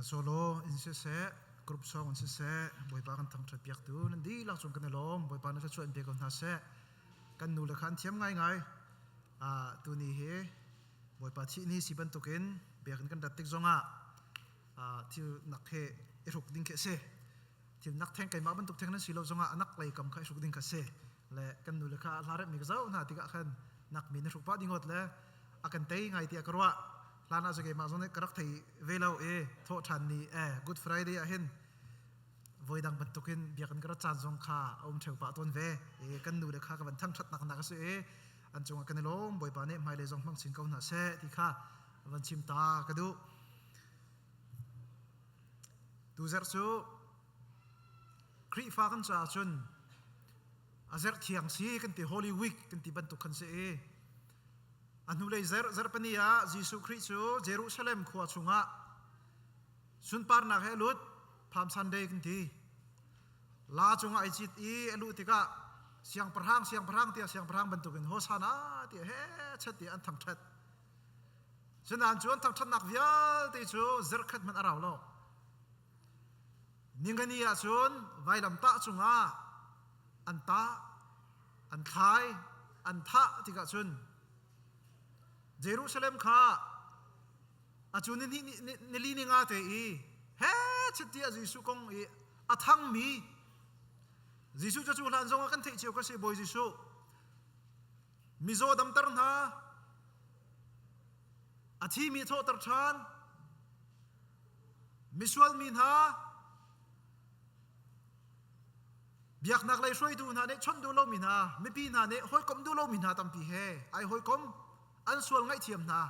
Solo in siseh, group song in siseh, Bawipa kan thangṭhat piaktu nan dihlak cung kan i lawm. Bawipa na thluachuah in pe ko hna seh. Kan nu le kha an thiam ngaingai. Tuni hi Bawipa thih ni si bantukin biakinn kan rat tik zongah thil nak he i hruk ding khi a si. Thil nak theng keimah bantuk theng nan si lo zongah a nak lei kam kha i hruk ding kha a si. Le kan nu le kha hla remmi ka zoh hna tikah khan nak mi na hruk pah dingot le a kan tei ngai tiah ka ruah. Hlan ah cu keimah zong nih ka rak thei ve lo i thawh ṭhan ni Good Friday ah hin voidang bantukin biakinn ka rat caan zong kha a um ṭheo pah tawn ve. I kan nu le kha ka van thangṭhatnak nak a si i an cungah kan i lawm. Bawipa nih hmailei zong hmang chin ko hna seh ti kha van chim ta ka duh. Tuzarh cu Khrihfa kan caah cun a zerh thiang si kan ti, Holy Week kan ti bantuk khan si i a hnulei zarh zarhpani ah Jesuh Khrih cu Jerusalem khua chungah sunparnak he a lut. Palm Sunday kan ti. La cungah ai cit i a luh tikah siangpahrang, siangpahrang tiah siangpahrang bantukin Hosanna tiah he chat tiah an thangṭhat. Cunain cu an thangṭhatnak vialte cu zarhkhat hmanh a rau lo. Ningani ah cun vailamtah cungah an tah, an thlai, an thah tikah cun Jerusalem kha a cu ni nili ni nga te i he chit tiah Jesuh kong i a thangmi Jesuh cu cu hlan zongah kan theih cio ka si. Bawi Jesuh mizaw damter hna, a thimi thawhter ṭhan, misual mi hna, biaknak lei hruaitu hna nih chawnh duh lomi hna, mipi hna nih hawikom duh lomi hna tampi he ai hawikom, an sual ngaihthiam hna,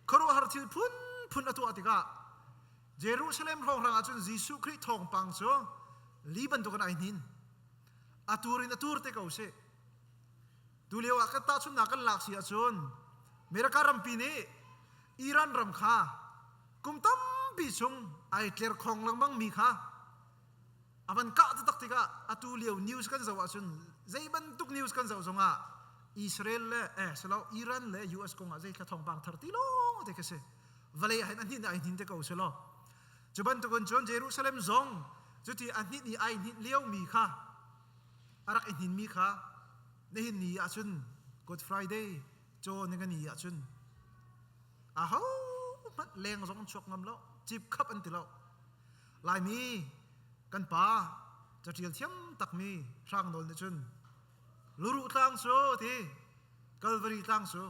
khuaruahhar thil phunphun a tuah tikah Jerusalem hrawnghrang ahcun Jesuh Khrih thawngpang cu li bantukin ai hnin, a tur in a tur te ko sih. Tulio ah kan tahchunhnak kan lak si ahcun America rampi nih Iran ram kha kum tampi chung ai tlerkhong lengmang mi kha a van kah taktak tikah atu lio news kan zoh ahcun zei bantuk news kan zoh zongah Israel le eh silo Iran le US kong ah zei thla thawngpang thar ti lawng te khi si. Vawlei ah hin a hnin ai hnin te ko si lo. Cu bantukin cun Jerusalem zong cuti a hnin i ai hnin lio mi kha, a rak i hnin mi kha, nihin ni ahcun Good Friday caw ni ni ahcun aho hmanh leng zong an chuak ngam lo, cip khap an ti lo. Laimi kan pa caṭial thiam takmi Hrang Nawl nih cun Luruh tlang cu ti, Calvary tlang cu,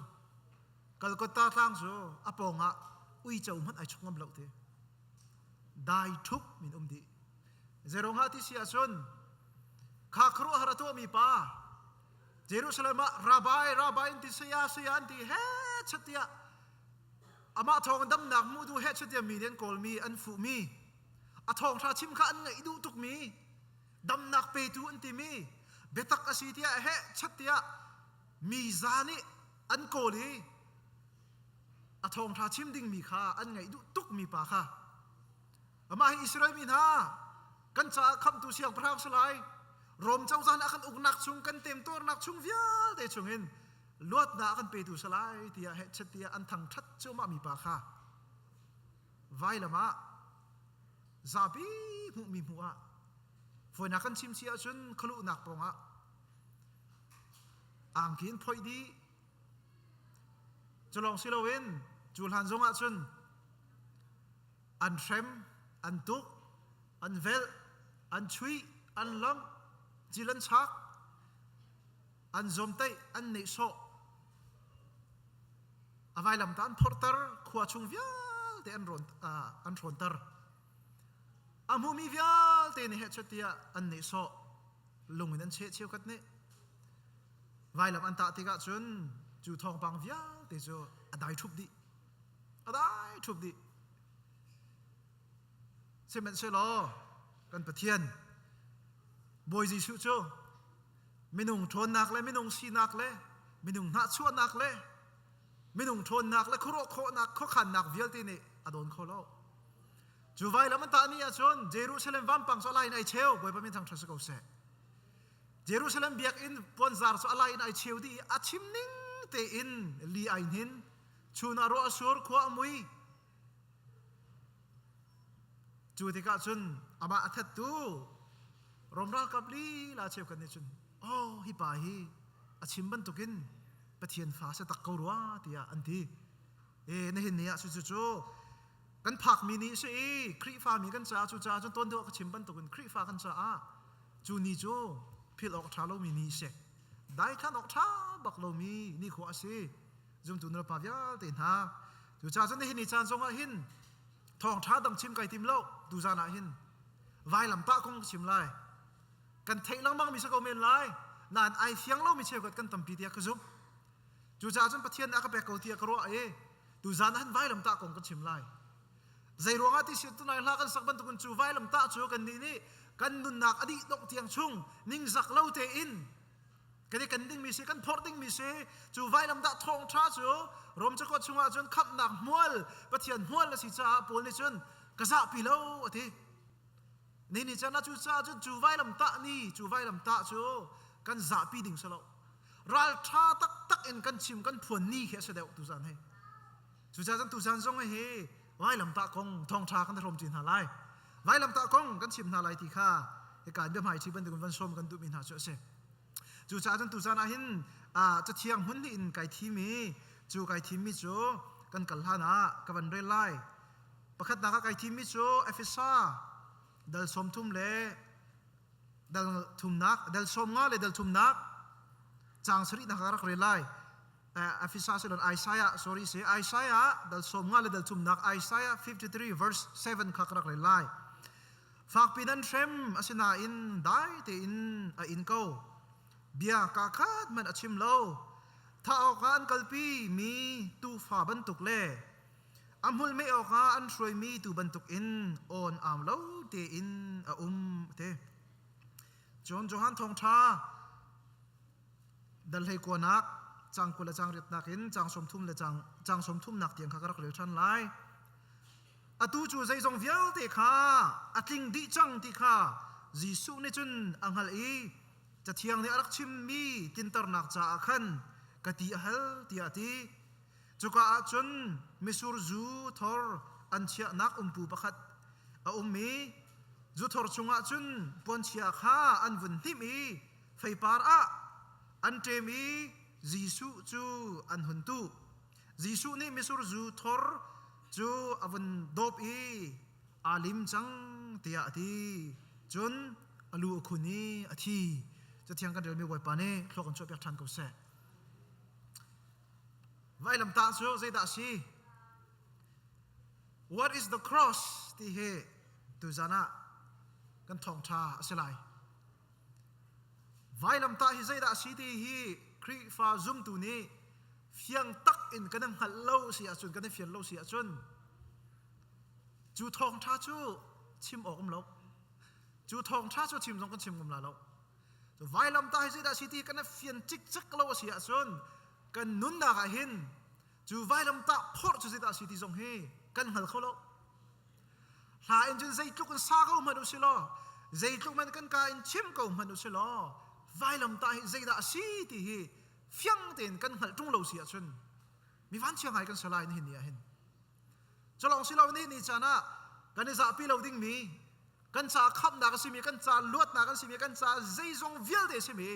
Calcutta tlang cu a pawngah uico hmanh ai chuk ngam lo ti, dai ṭhup min um dih. Zeirong ah ti si ahcun kha khuaruahhar a tuahmi pa, Jerusalem ah rabbi, rabbi an ti, saya, saya an ti, he chat tiah amah thawng damnak hmuh duh he chat tiah mi nih an kawlmi, an fuhmi, a thawngṭha chim kha an ngaih duh tukmi, damnak petu an timi, biatak a si tiah he chat tiah mi za nih an kawl i a thawngṭha chim dingmi kha an ngaih duh tukmi pa kha, amah hi Israel mi hna kan caah khamhtu siangpahrang si lai, Rom cozah nih a kan uknak chung, kan temtuarnak chung vialte chungin luatnak a kan petu si lai tiah hehchet tiah an thangṭhat cuahmah mi pa kha vailam ah zapi hmuhmi hmuh ah, fawinak kan chim si ahcun khualuhnak pawngah angki in phoih dih. Cu lawng si loin cu hlan zongah cun an hrem, an tuk, an velh, an chuih, an lamh, cil an chak, an zawmtaih, an nehsawh. A vailamtah an phorhter, khua chung vialte an rawn an hrawnter. A hmumi vialte nih hehchet tiah an nehsawh, lung in an cheh cheukhat nih. Vailam an tah tikah cun cu thawngpang vialte cu a dai ṭhup dih. A dai ṭhup dih. Sihmanhsehlaw kan Pathian Bawi Jesuh cu minung ṭhawnnak le minung sinak le minung hnahchuahnak le minung ṭhawnnak le khuaruah khawhnak khuakhannak vialte nih a dawn kho lo. Cu vailam an tah ni ahcun Jerusalem vampang cu a lai in ai cheu. Bawipa min thangṭhat si ko seh. Jerusalem biakinn puanzar cu a lai in ai cheu dih i a chim ning tein li ai hnin. Chun ah ruah a sur, khua a mui. Cu tikah cun amah a thattu Rom ralkap lila cheukhat nih cun oh hi pa hi a chim bantukin Pathian fa si tak ko rua tiah an ti. E nihin ni ah cu cu kan phakmi ni si i Khrihfa mi kan caah cu caah cun tuan deuh ka chim bantukin Khrihfa kan caah cu ni cu philh awk ṭha lomi ni si. Daithlan awk ṭha bak lomi ni khua a si. Zumtu nulepa vialte hna cucaah cun nihin ni caan zongah hin thawngṭha dang chim kai tim lo tuzan ah hin vailamtah kong ka chim lai. Kan theih lengmang mi si ko men lai nain ai fiang lomi cheukhat kan tampi tiah ka zumh. Cucaah cun Pathian nih a ka pek ko tiah ka ruah i tuzan ah hin vailamtah kong kan chim lai. Zei ruangah ti si tunai hla kan sak bantukin cu vailamtah cu kannih nih kan nunnak a dih dongh tiang chung ningzak lo tein kan i kan dingmi si kan phorh dingmi si cu vailamtah thawngṭha cu Rom cakuat chungah cun khamhnak hmual Pathian hmual a si caah Paul nih cun ka zahpi lo a ti. Ni ni chan ah cu caah cun cu vailamtah ni cu vailamtah cu kan zahpi ding si lo. Ralṭha taktak in kan chim kan phuan ni khi a si deuh tuzan hi. Cucaah cun tuzan zong hi vailamtah kong thawngṭha kan hrawm ṭi hna lai. Vailamtah kong kan chim hna lai ti kha hika in biahmai ṭhi bantukin van sawm kan duhmi hna cu a si. Cucaah cun tuzan ah hin cathiang hmun hnih in kai thim i cu kai thimmi cu kan kal hlan ah ka van rel lai. Pakhatnak ah kai thimmi cu Efesa dal 30 le dal thumnak dal 15 le dal thumnak caang sarihnak ka rak rel lai. Efesa silon Isaiah sorry si Isaiah dal 15 le dal thumnak Isaiah 53 verse 7 kha ka rak rel lai. Fakpi nan hrem asinain dai tein a in ko. Bia ka khat hmanh a chim lo. Thah awkah an kalpi mi tuufa bantuk le A hmul meh awkah an hruaimi tuu bantukin awn am lo tein a um te. Cun Johan thawngṭha dal hlei kuanak cang 20 le cang riatnak in cang 30 le cang cang 30 nak tiang kha ka rak rel ṭhan lai. Atu cu zeizong vialte kha a tling dih cang ti kha Jesuh nih cun a hngalh i Cathiang nih a rak chimmi tlinternak caah khan ka ti a hal tiah a ti. Cuka ah cun mitsur zu thor an chiahnak umpu pakhat a um i zu thor chungah cun puanchia kha an vun hnimh i feipar ah an ṭem i Jesuh cu an hun tuh. Jesuh nih mitsur zu thor cu a vun dawp i aa lim cang tiah a ti. Cun a lu a khun i a thi. Cathiang kan relmi Bawipa nih thluak kan chuahpiak ṭhan ko seh. Vailamtah cu zeidah a si? What is the cross ti hi tuzan ah kan thawngṭha a si lai. Vailamtah hi zeidah a si ti hi Khrihfa zumtu nih fiang tak in kan hngalh lo si ahcun kan i fian lo si ahcun cu thawngṭha cu chim awk um lo. Cu thawngṭha cu chim zong kan chim ngam la lo. Vailamtah hi zeidah a si ti kan i fian cikcek lo a si ahcun kan nunnak ah hin cu vailamtah phorh cu zeidah a si ti zong hi kan hngal kho lo. Hla in cun zeitluk in sa ko hmanh u si law, zeitluk hmanh kan ka in chim ko hmanh u si law, vailamtah hi zeidah a si ti hi fiang tein kan hngalh ṭung lo si ahcun mi vanchia ngai kan si lai nihin ni ah hin. Culawng si lo ni ni caan ah kan i zahpi lo dingmi kan ca khamhnak a simi kan ca luatnak an simi kan ca zeizong vialte a simi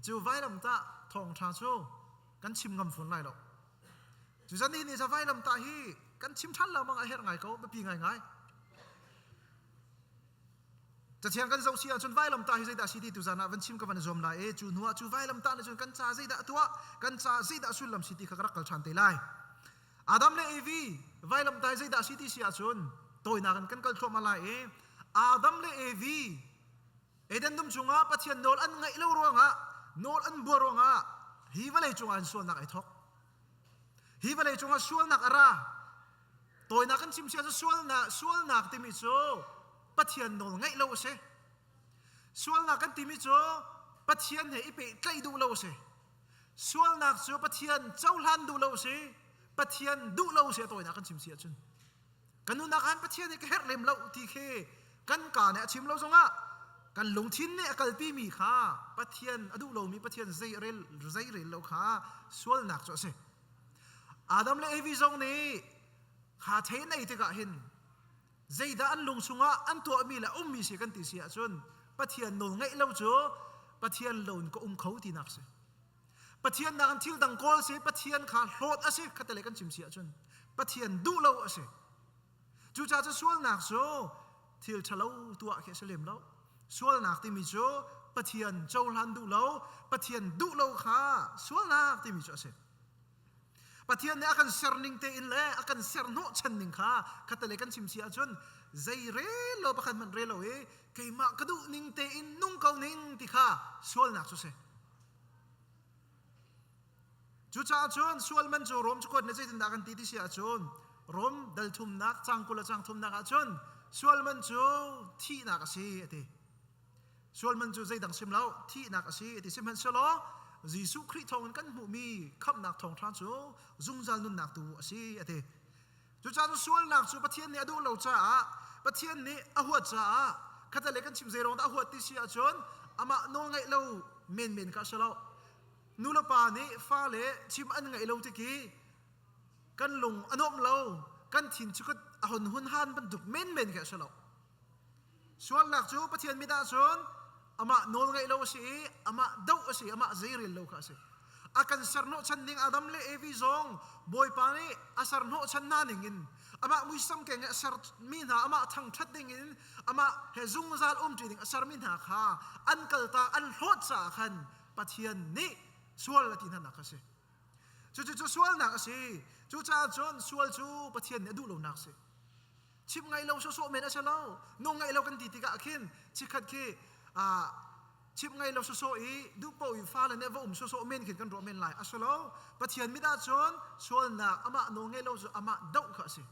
cu vailamtah thawngṭha cu kan chim ngam fawn lai lo cu zan ni za vailamtah hi kan chim ṭhan lengmang a herh ngai ko biapi ngaingai Cathiang kan zoh si ahcun vailamtah hi zeidah a si ti tuzan ah van chim ka van zuam lai i cu hnu ah cu vailamtah nih cun kan ca zeidah a tuah kan ca zeidah sullam si ti kha ka rak kal ṭhan te lai Adam le Evi vailamtah hi zeidah a si ti si ahcun tawinak in kan kal thluahmah lai i Adam le Evi Eden dum chungah Pathian nawl an ngaih lo ruangah nawl an buar ruangah hi vawlei cungah an sualnak ai thawk. Hi vawlei cungah sualnak a ra. Tawinak kan chim si ahcun sualnak sualnak timi cu Pathian nawl ngaih lo a si. Sualnak kan timi cu Pathian he i pehtlaih duh lo a si. Sualnak cu Pathian cohlan duh lo a si. Pathian duh lo a si a tawinak kan chim si ahcun. Kan nunnak ah Pathian nih ka herh lem lo ti khi kan ka nih a chim lo zongah kan lungthin nih a kalpi mi kha Pathian a duh lomi Pathian zei rel zei rel lo kha sualnak cu a si. Adam le Evi zong nih kha thei nei tikah hin. Zeidah an lung chungah an tuahmi le ummi si kan ti si ahcun Pathian nawl ngeih lo cu Pathian lo in ka um kho tinak si. Pathian nakin thil dang kawl si Pathian kha hlawt a si khatele kan chim si ahcun Pathian duh lo a si. Cucaah cu sualnak cu thil ṭhalo tuah khi a si lem lo. Sualnak timi cu Pathian cohlan duh lo, Pathian duh lo kha sualnak timi cu a si. Pathian nih a kan ser ning tein le a kan ser hnawhchan ning kha khatale kan chim si ahcun zei rel lo pakhat hmanh rel lo i keimah ka duh ning tein nung ko ning ti kha sualnak cu si. Cucaah cun sual man cu Rom cakuat nih zeitindah kan ti ti si ahcun Rom dal thumnak cang 20 le cang thumnak ahcun sual man cu thihnak a si a ti. Sual man cu zeidang sim lo thihnak a si a ti. Sihmanhsehlaw Jesuh Khrih thawngin kan hmuhmi khamhnak thawngṭha cu zungzal nunnak tu a si a ti. Cucaah sualnak cu Pathian nih a duh lo caah Pathian nih a huat caah khatale kan chim zei ruang dah a huat ti si ahcun amah nawl ngaih lo menmen kha a si lo. Nu le pa nih fale chim an ngaih lo tik i kan lung a nuam lo, kan thin cu a hon hun han bantuk menmen kha a si lo. Sualnak cu Pathian mit ahcun amah nawl ngaih lo a si i amah doh a si, amah zeirel lo kha a si. A kan serhnawhchan ning Adam le Evi zong Bawipa nih a serhnawhchan hna ning in amah muisam keng i a sermi hna amah thangṭhat ding in amah he zungzal umṭi ding a sermi hna kha an kaltak an hlawt caah khan Pathian nih sual a ti hna nak a si. Cucu cu sualnak a si. Cucaah cun sual cu Pathian nih a duh lonak a si. Chim ngaih lo sawsawh men a si lo. Nung ngaih lo kan ti tikah khin chikkhat khi chim ngaih lo sawsawh i duh paoh i fale nih va um sawsawh men khin kan ruah men lai. A si lo. Pathian mit ahcun sualnak amah nawl ngaih lo cu amah doh kha a si.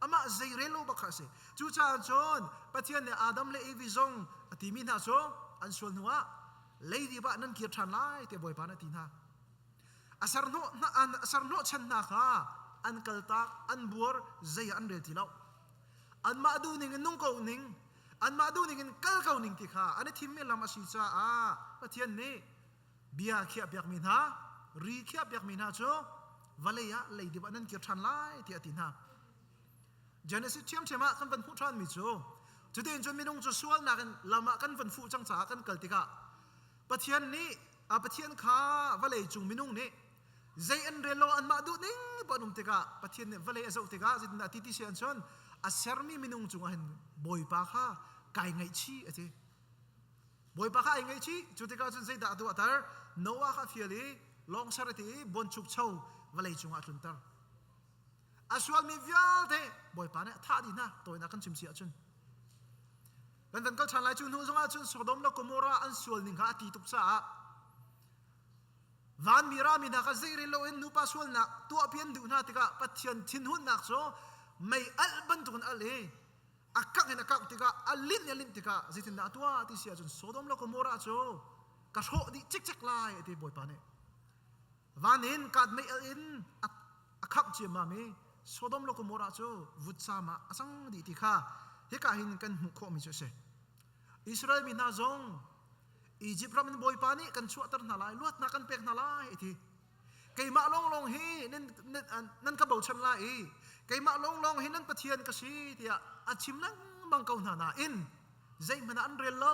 Amah zeirel lo bak kha a si. Cucaah cun Pathian nih Adam le Evi zong a timi hna cu an sual hnuah leidip ah nan kir ṭhan lai tiah Bawipa nih a ti hna. A serhnawh chan hna kha an kaltak, an buar, zei ah an rel ti lo. Anmah duh ning in nung ko ning, anmah duh ning in kal ko ning ti kha an i thimmi lam a si caah Pathian nih bia khiahpiakmi hna, ri khiahpiakmi hna cu vawlei ah leidip ah nan kir ṭhan lai tiah a ti hna. Genesis ṭhiamṭhiam ah kan van hmuh ṭhanmi cu cutin cun minung cu sualnak in lam ah kan van fuh cang caah kan kal tikah Pathian nih Pathian kha vawlei cung minung nih zei an rel lo anmah duh ning paoh an um tikah Pathian nih vawlei a zoh tikah zeitindah ti ti si an cun a sermi minung cungah hin Bawipa kha kai ngaihchih a ti. Bawipa kha ai ngaihchih cu tikah cun zeidah a tuahter Noah kha a fial i lawng ser a ti i buanchukcho vawlei cungah a tlunter. A sualmi vialte Bawipa nih a thah dih hna tawinak kan chim si ahcun kan van kal ṭhan lai cu hnu zongah cun Sodom le Gomorrah an sual ning kha a ti tuk caah vanmi rami hna kha zeirel loin nupa sualnak tuahpi an duh hna tikah Pathian thinhunnak cu mei alh bantukin alh i a kangh in a kangh tikah a linh in a linh tikah zeitindah a tuah ti si ahcun Sodom le Gomorrah cu ka hrawh dih cikcek lai a ti Bawipa nih van in kaat mei alh in a khamh ciammam i Sodom le Gomorrah cu vutcam ah a cang dih ti kha hika hin kan hmuh khawhmi cu a si. Israel mi hna zong Egypt ram in Bawipa nih kan chuahter hna lai, luatnak kan pek hna lai ti. Keimah lawnglawng hi nan, nan ka bochan lai i keimah lawnglawng hi nan Pathian ka si tiah a chim lengmang ko hna nain zeihmanh ah an rel lo.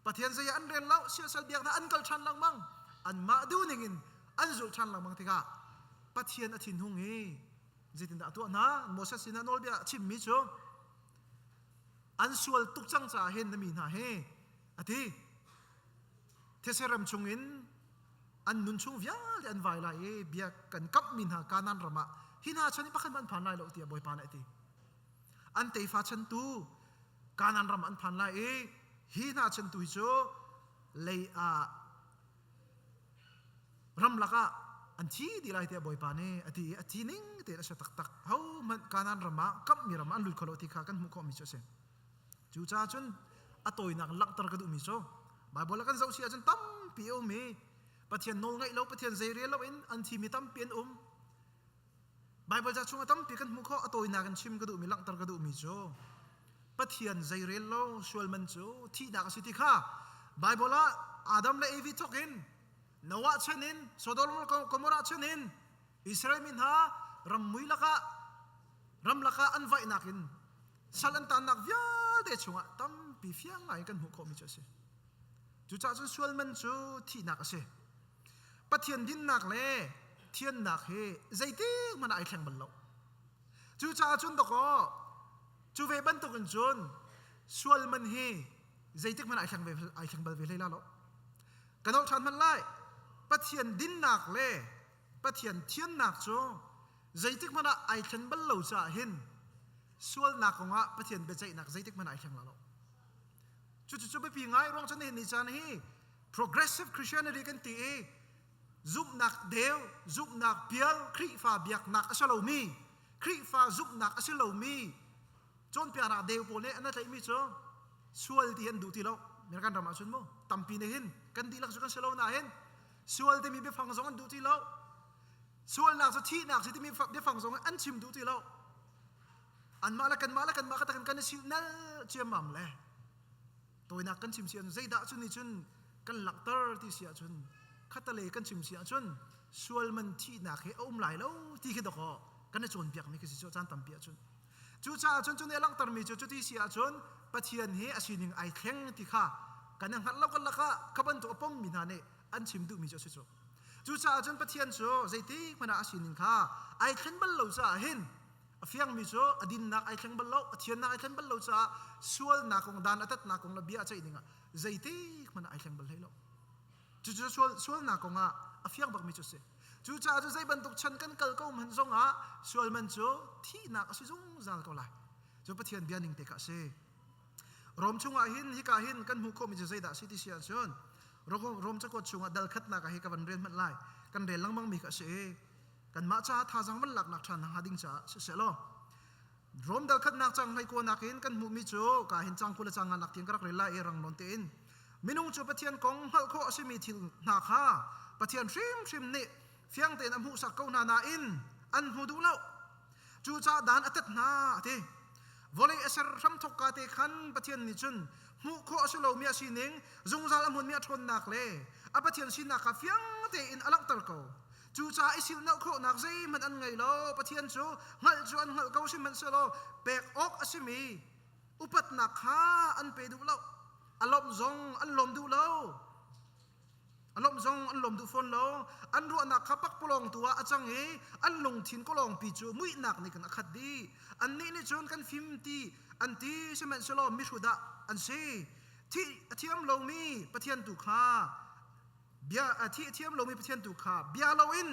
Pathian zei ah an rel lo, siasal biaknak an kal ṭhan lengmang. Anmah duh ning in an zulh ṭhan lengmang tikah Pathian a thinhung i zeitindah a tuah hna? Moses sinah nawlbia a chimmi cu an sual tuk cang caah hin na mi hna hi a ti. These ram chungin an nun chung vialte an vai lai i bia kan kamhmi hna Kanaan ram ah hi hna chan i pakhat hmanh an phan lai lo tiah Bawipa nih a ti. An tefa chantu Kanaan ram an phan lai i hi hna chan tu hi cu lei ah ramlak ah an thi dih lai tiah Bawipa nih a ti i a thi ning tein a si taktak. Hohmanh Kanaan ram ah kamhmi ram ah an lut kho lo ti kha kan hmuh khawhmi cu a si. Cucaah cun a tawinak langhter ka duhmi cu Baibal ah kan zoh si ahcun tampi a um i Pathian nawl ngaih lo Pathian zeirel lo in an thimi tampi an um. Baibal ca chungah tampi kan hmuh khawh a tawinak in chim ka duhmi langhter ka duhmi cu Pathian zeirel lo sual man cu thihnak a si ti kha Baibal ah Adam le Evi thawk in Noah chan in Sodom le Gomorrah chan in Israel mi hna rammui lakah ram lakah an vaihnak in. Sal an tannak vialte chungah tampi fiang ngai kan hmuh khawhmi cu a si. Cucaah cun sual man cu thihnak a si. Pathian dinnak le thiannak hi zeitik hmanh ah ai thleng bal lo. Cucaah cun dawkaw cu ve bantukin cun sual man hi zeitik hmanh ai thleng ve ai thleng bal ve hlei la lo. Kan holh ṭhan hmanh lai. Pathian dinnak le Pathian thiannak cu zeitik hmanh ah ai thlen bal lo caah hin sualnak kongah Pathian biaceihnak zeitik hmanh ah ai thleng la lo. Cucu biapi ngai ruang cu nihin ni caan hi progressive Christianity kan ti i zumhnak deu, zumhnak pial, Khrihfa biaknak a si lomi, Khrihfa zumhnak a si lomi cawnpiaknak deu pawl nih an tlaihmi cu sual ti an duh ti lo. American ram ah cun mu tampi nih hin kan dihlak cu kan si lo nain sual timi biafang zong an duh ti lo. Sualnak cu thihnak si timi biafang zong an chim duh ti lo. Anmah le kanmah le kanmah ka takin kan i sil nal ciammam le tawinak kan chim si ahcun zeidah cu nih cun kan langhter ti si ahcun khattalei kan chim si ahcun sual man thihnak hi a um lai lo ti khi dawkaw kan i cawnpiakmi khi si cu caan tampi ahcun. Cucaah cun cu nih a langhtermi cu cuti si ahcun Pathian hi a sining ai thleng ti kha kan i hngalh lo kan lakah kha bantuk a pommi hna nih an chim duhmi cu a si cu. Cucaah cun Pathian cu zeitik hmanh ah a sining kha ai thlen bal lo caah hin a fiangmi cu a dinnak ai thleng bal lo, a thiannak ai thlen bal lo caah sualnak kong dan a tatnak kong le bia a ceih dingah zeitik hmanh ah ai thleng bal hlei lo. Cucu sual, sualnak kong ah a fiang bakmi cu a si. Cucaah cu zei bantuk chan kan kal ko hmanh zongah sual man cu thihnak a si zungzal ko lai. Cu Pathian bia ning te kha a si. Rom chungah hin hika hin kan hmuh khawhmi cu zeidah a si ti si ahcun Rom cakuat chungah dal khatnak ah hi ka van rel hmanh lai. Kan rel lengmang mi kha a si i kanmah caah thazaang van laknak ṭhan hnga ding caah siseh law Rom dal khatnak cang hlei kuanak in kan hmuhmi cu ka hin cang 20 le cang nga nak tiang ka rak rel lai i rang nawn tein minung cu Pathian kong hngalh khawh a simi thil hna kha Pathian hrimhrim nih fiang tein a hmuhsak ko hna nain an hmu duh lo. Cucaah dan a tet hna a ti. Vawlei a ser hramthok ka te khan Pathian nih cun hmuh khawh a si lomi a sining, zungzal a hmunmi a ṭhawnnak le a Pathian sinak kha fiang tein a langhter ko. Cucaah i silhnalh khawhnak zeihmanh an ngei lo. Pathian cu hngalh cu an hngalh ko sihmanhsehlaw pek awk a simi upatnak kha an pe duh lo. A lawmh zong an lawm duh lo. A lawmh zong an lawm duh fawn lo. An ruahnak kha pakpalawng tu ah a cang i an lungthin kawlawngpi cu muihnak nih khan a khat dih. Annih nih cun kan fim ti an ti sihmanhsehlaw mihrut ah an si. Thih a thiam lomi Pathian tu kha bia a thih a thiam lomi Pathian tu kha bia loin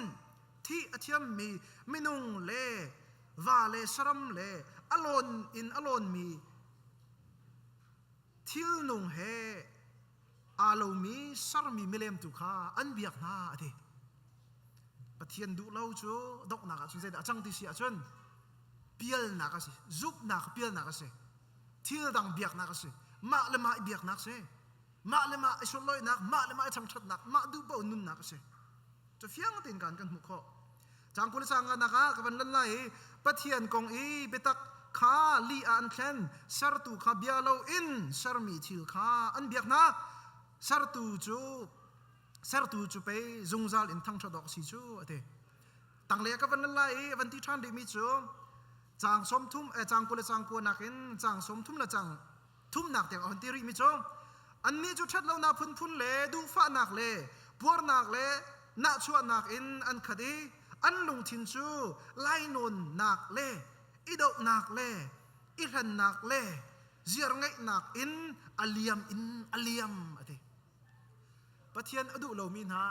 thih a thiammi minung le va le saram le a lawn in a lawnmi thilnung he aa lomi sermi milem tu kha an biak hna a ti. Pathian duh lo cu donghnak ah cun zeidah a cang ti si ahcun pialnak a si, zumhnak pialnak a si, thil dang biaknak a si, mah le mah i biaknak si, mah le mah i sunlawinak, mah le mah i thangṭhatnak, mah duh paoh nunnak a si. Cu fiang tein kan kan hmuh khawh. Cang 20 sang nak ah ka van lan lai i Pathian kong i biatak kha li ah an thlen, sertu kha bia loin sermi thil kha an biak hna. Sertu cu sertu cu pei zungzal in thangṭhat awk si cu a ti. Tanglei ah ka van lan lai i van ti ṭhan rihmi cu caang 30 caang 20 le caang 9 nakin caang 30 le caang thumnak tiang a hon ti rihmi cu annih cu ṭhatlonak phunphun le duhfahnak le puarnak le nahchuahnak in an khat i an lungthin cu lainawnnak le i dohnak le i hlennak le ziarngeihnak in a liam in a liam a ti. Pathian a duh lomi hna,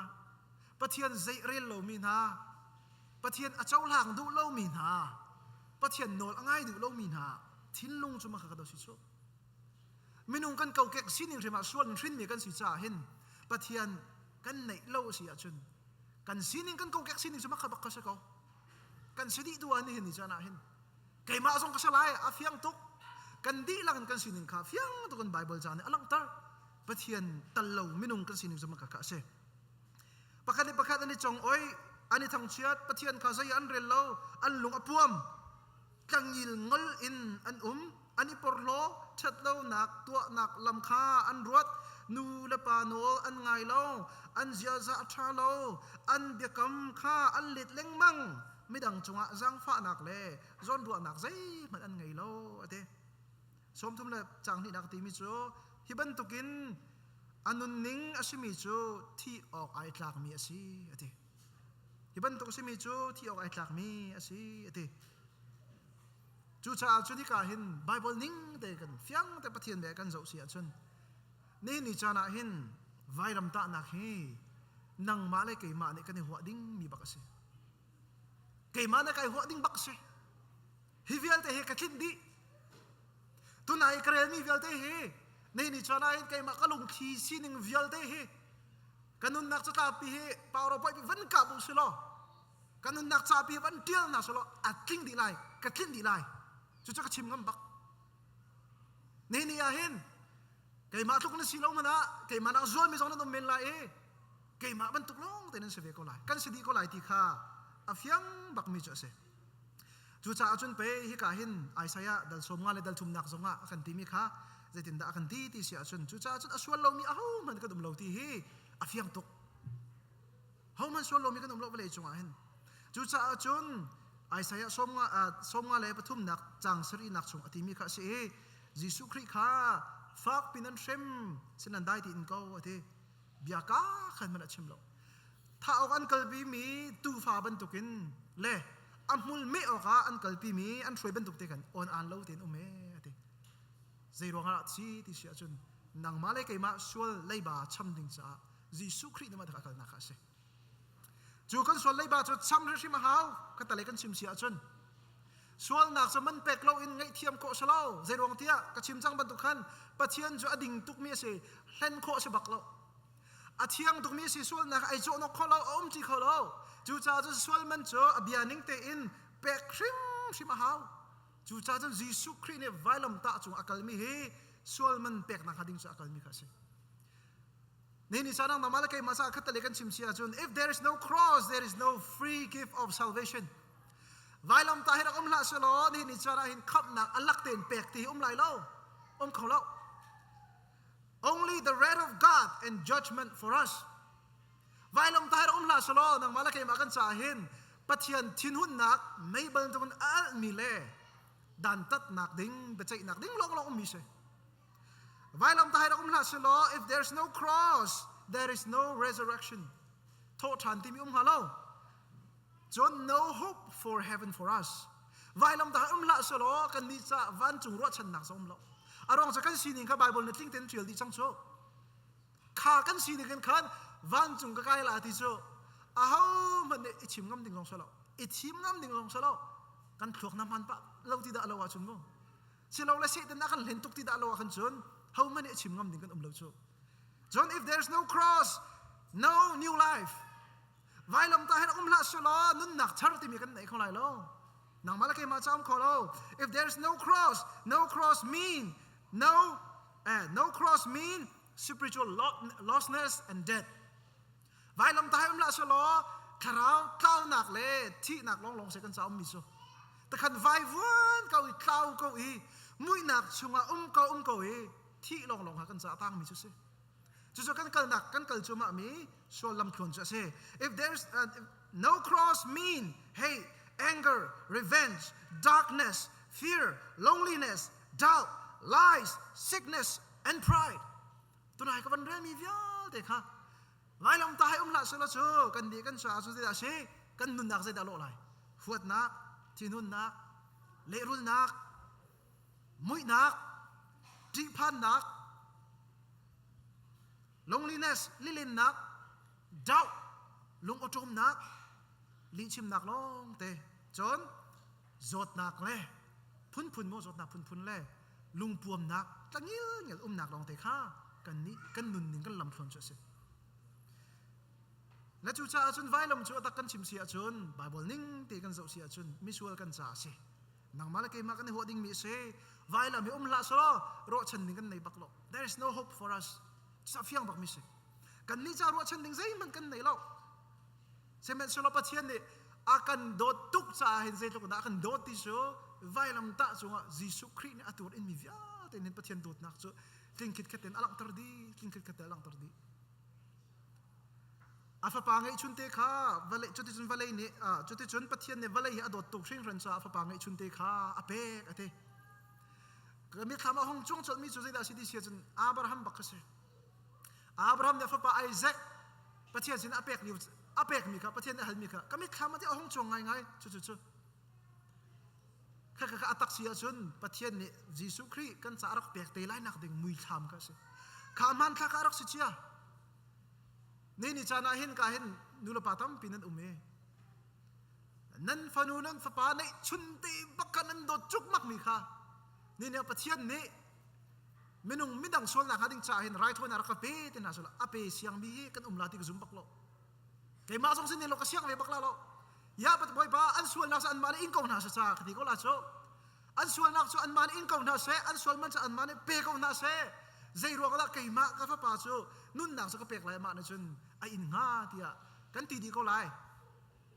Pathian zei rel lomi hna, Pathian a cohlang duh lomi hna, Pathian nawl a ngai duh lomi hna thinlung cu maka ka do si cu. Minung kan kokek sining hrim ah sual in hrinmi kan si caah hin Pathian kan neih lo a si ahcun kan sining kan kokek sining cu maka bak ka si ko. Kan si dih tu ah nihin ni caan ah hin keimah zong ka si lai a fiang tuk. Kan dihlak in kan sining kha fiang tuk in Bible ca nih a langhter. Pathian tal lo minung kan sining cu maka ka a si. Pakhat le pakhat an i cong oi, an i thangchiat, Pathian kha zei an rel lo, an lung a puam. Tlangil ngol in an um, an i porhlaw, ṭhatlonak tuahnak lam kha an ruat, nu le pa nawl an ngai lo, an ziaza a ṭha lo, an biakam kha an let lengmang, midang cungah zaangfahnak le zawnruahnak zeihmanh an ngei lo, a ti. Sawmthum le caang hnihnak timi cu hi bantukin a nunning a simi cu thih awk ai tlakmi a si a ti. Hi bantuk a simi cu thih awk ai tlakmi a si a ti. Cucaah cun hika hin Bible ning te kan fiang te Pathian bia kan zoh si ahcun nihin ni caan ah hin vairam tahnak hi nangmah le keimah nih kan i huah ding mi bak a si. Keimah nih kai huah ding bak a si. Hi vialte hi ka tlinh dih. Tunai ka relmi vialte hi nihin ni caan ah hin keimah ka lungthli sining vialte hi ka nunnak catlappi hi PowerPoint van kah bu si law ka nunnak capi van ṭial hna selaw a tling dih lai ka tlinh dih lai cucu ka chim ngam bak ni ni ah hin keimah tluk na si lo man ah keimah nak zualmi zong nan um men lai i keimah bantuk lawng te nan si ve ko lai kan si dih ko lai ti kha a fiang bakmi cu a si cucaah cun pe hika hin Isaiah dal sawm nga le dal thumnak zong ah a kan timi kha zeitindah a kan ti ti si ahcun cucaah cun a sual lomi ahohmanh kan um lo ti hi a fiang tuk Hohmanh sual lomi kan um lo vawlei cungah hin. Cucaah cun Isaiah 53 nak cang sarihnak chung a timi kha a si i Jesuh Khrih kha fak pin an hrem sin an dai tiin ko a ti. Bia ka khan hmanh a chim lo. Thah awk an kalpi mi tuufa bantukin le a hmul meh awkah an kalpi mi an hruai bantuk te khan on aan lo tein um e a ti. Zei ruangah si ti si ahcun nangmah le keimah sual leiba cham ding caah Jesuh Khrih nih mah a kalnak kha a si. Cu kan sual leiba cu cham hrimhrim a hau ka tale kan chim si ahcun sualnak cu man pek lo in ngaihthiam khawh si lo zei ruang tiah ka chim cang bantuk khan Pathian cu a ding tukmi a si hlen khawh si bak lo a thiang tukmi a si sualnak ai cawhnok kho lo a um ti kho lo cucaah cun sual man cu a bia ning tein pek hrimhrim a hau cucaah cun Jesuh Khrih nih vailam tah cung a kalmi hi sual man peknak hnga ding cu a kalmi kha a si Ni sa nang nama le keimah sa khat le kan chim si ahcun if there is no cross there is no free gift of salvation. Vailam ta hi rak um hlah selaw ni ni caan ah hin khamhnak a lak tein pek ti hi um lai lo. Um kho lo. Only the wrath of God and judgment for us. Vailam ta hi rak um hlah selaw nangmah le keimah kan caah hin Pathian thinhunnak mei bantukin a alhmi le dantatnak ding biaceihnak ding lawnglawng ummi si. Vailam ta hai rak um hlah selaw if there's no cross there is no resurrection. Thawh ṭhan timi um hnga lo. Cun no hope for heaven for us. Vailam ta um hlah selaw kan nih ca vancung ruahchannak zong um lo. A ruang cu kan sining kha Bible na tling tein ṭial dih cang cu. Kha kan sining in khan vancung ka kai la ti cu aho hmanh nih i chim ngam ding zong si lo. I thim ngam ding zong si lo. Kan thluak na hman pah lo ti dah lo ahcun mu. Silole Satan a kan hlen tuk ti dah lo ahkhan cun hohmanh nih a chim ngam ding kan um lo cu. Cun if there's no cross, no new life. Vailam ta hin um hlah selaw nunnak thar timi kan nei kho lai lo. Nangmah le keimah ca um kho lo. If there's no cross, no cross mean no eh, no cross mean spiritual lostness and death. Vailam ta hai um hlah selaw thlarau tlaunak le thihnak lawnglawng se kan ca ummi cu. Takhan vaivuan ko i tlau ko i muihnak chungah um ko um ko i thih lawnglawng ha kan ca tangmi cu si. Cucu kan kalnak kan kal cuahmah mi sual lamthluan cu a si. If there's no cross mean hate, anger, revenge, darkness, fear, loneliness, doubt, lies, sickness, and pride. Tunai ka van relmi vialte kha vailam ta hai um hlah selaw cu kan nih kan caah cu zeidah a si kan nunnak zeidah lawh lai huatnak thinhunnak lehrulnak muihnak ṭihphannak loneliness lilennak doubt lungawṭawmnak lihchimnak lawng te cun zawtnak le phunphun maw zawtnak phunphun le lungpuamnak tlangilngel umnak lawngte kha kan nih kan nunning kan lamthluan cu a si. Na cucaah cun vailam cu a tak kan chim si ahcun Bible ning te kan zoh si ahcun misual kan ca a si. Nangmah le keimah kan i huah dingmi a si. Vailam hi um hlah selaw ruahchan ding kan nei bak lo. There is no hope for us. Sa fiang bak mi si. Kan nih ca ruahchan ding zeihmanh kan nei lo. Sihmanhsehlaw Pathian nih a kan dawt tuk caah hin zeitluk dah a kan dawt ti cu vailamtah cungah Jesuh Khrih nih a tuar inmi vialte nih Pathian dawtnak cu tling khitkhat in a langhter dih tling khitkhat in a langhter dih. A fapa ngeihchunte kha vawlei cuticun vawlei nih cuticun Pathian nih vawlei hi a dawt tuk hringhran caah a fapa ngeihchunte kha a pek a ti. Ka mitthlam ah hung cung colhmi cu zeidah a si ti si ahcun Abraham bak kha si. Abraham nih a fapa Isaac Pathian sin a pek lio a pekmi kha Pathian nih a halmi kha ka mitthlam ah a hung cuang ngaingai cu cu cu. Kha kha a tak si ahcun Pathian nih Jesuh Khrih kan ca a rak pek te lai nak ding muithlam kha a si. Kha hmanthlak kha a rak si cia. Ni ni caan ah hin ka hin nulepa tampi nan um i nan fanu nan fapa neih chun te bak kha nan dawt cukmak mi kha ni nih Pathian nih minung midang sualnak hnga ding caah hin raithawinak rak ka pe ti hna sula a pe siang mi hi kan um la ti ka zum bak lo keimah zong sin lo ka siang ve bak la lo ya bat bawipa an sualnak cu anmah nih in ko hna sa ca ka ti ko la cu an sualnak cu anmah nih in ko hna seh an sual man cu anmah nih pe ko hna seh zei ruang dah keimah ka fapa cu nunnak cu ka pek lai mah nih cun a in hnga tiah kan ti dih ko lai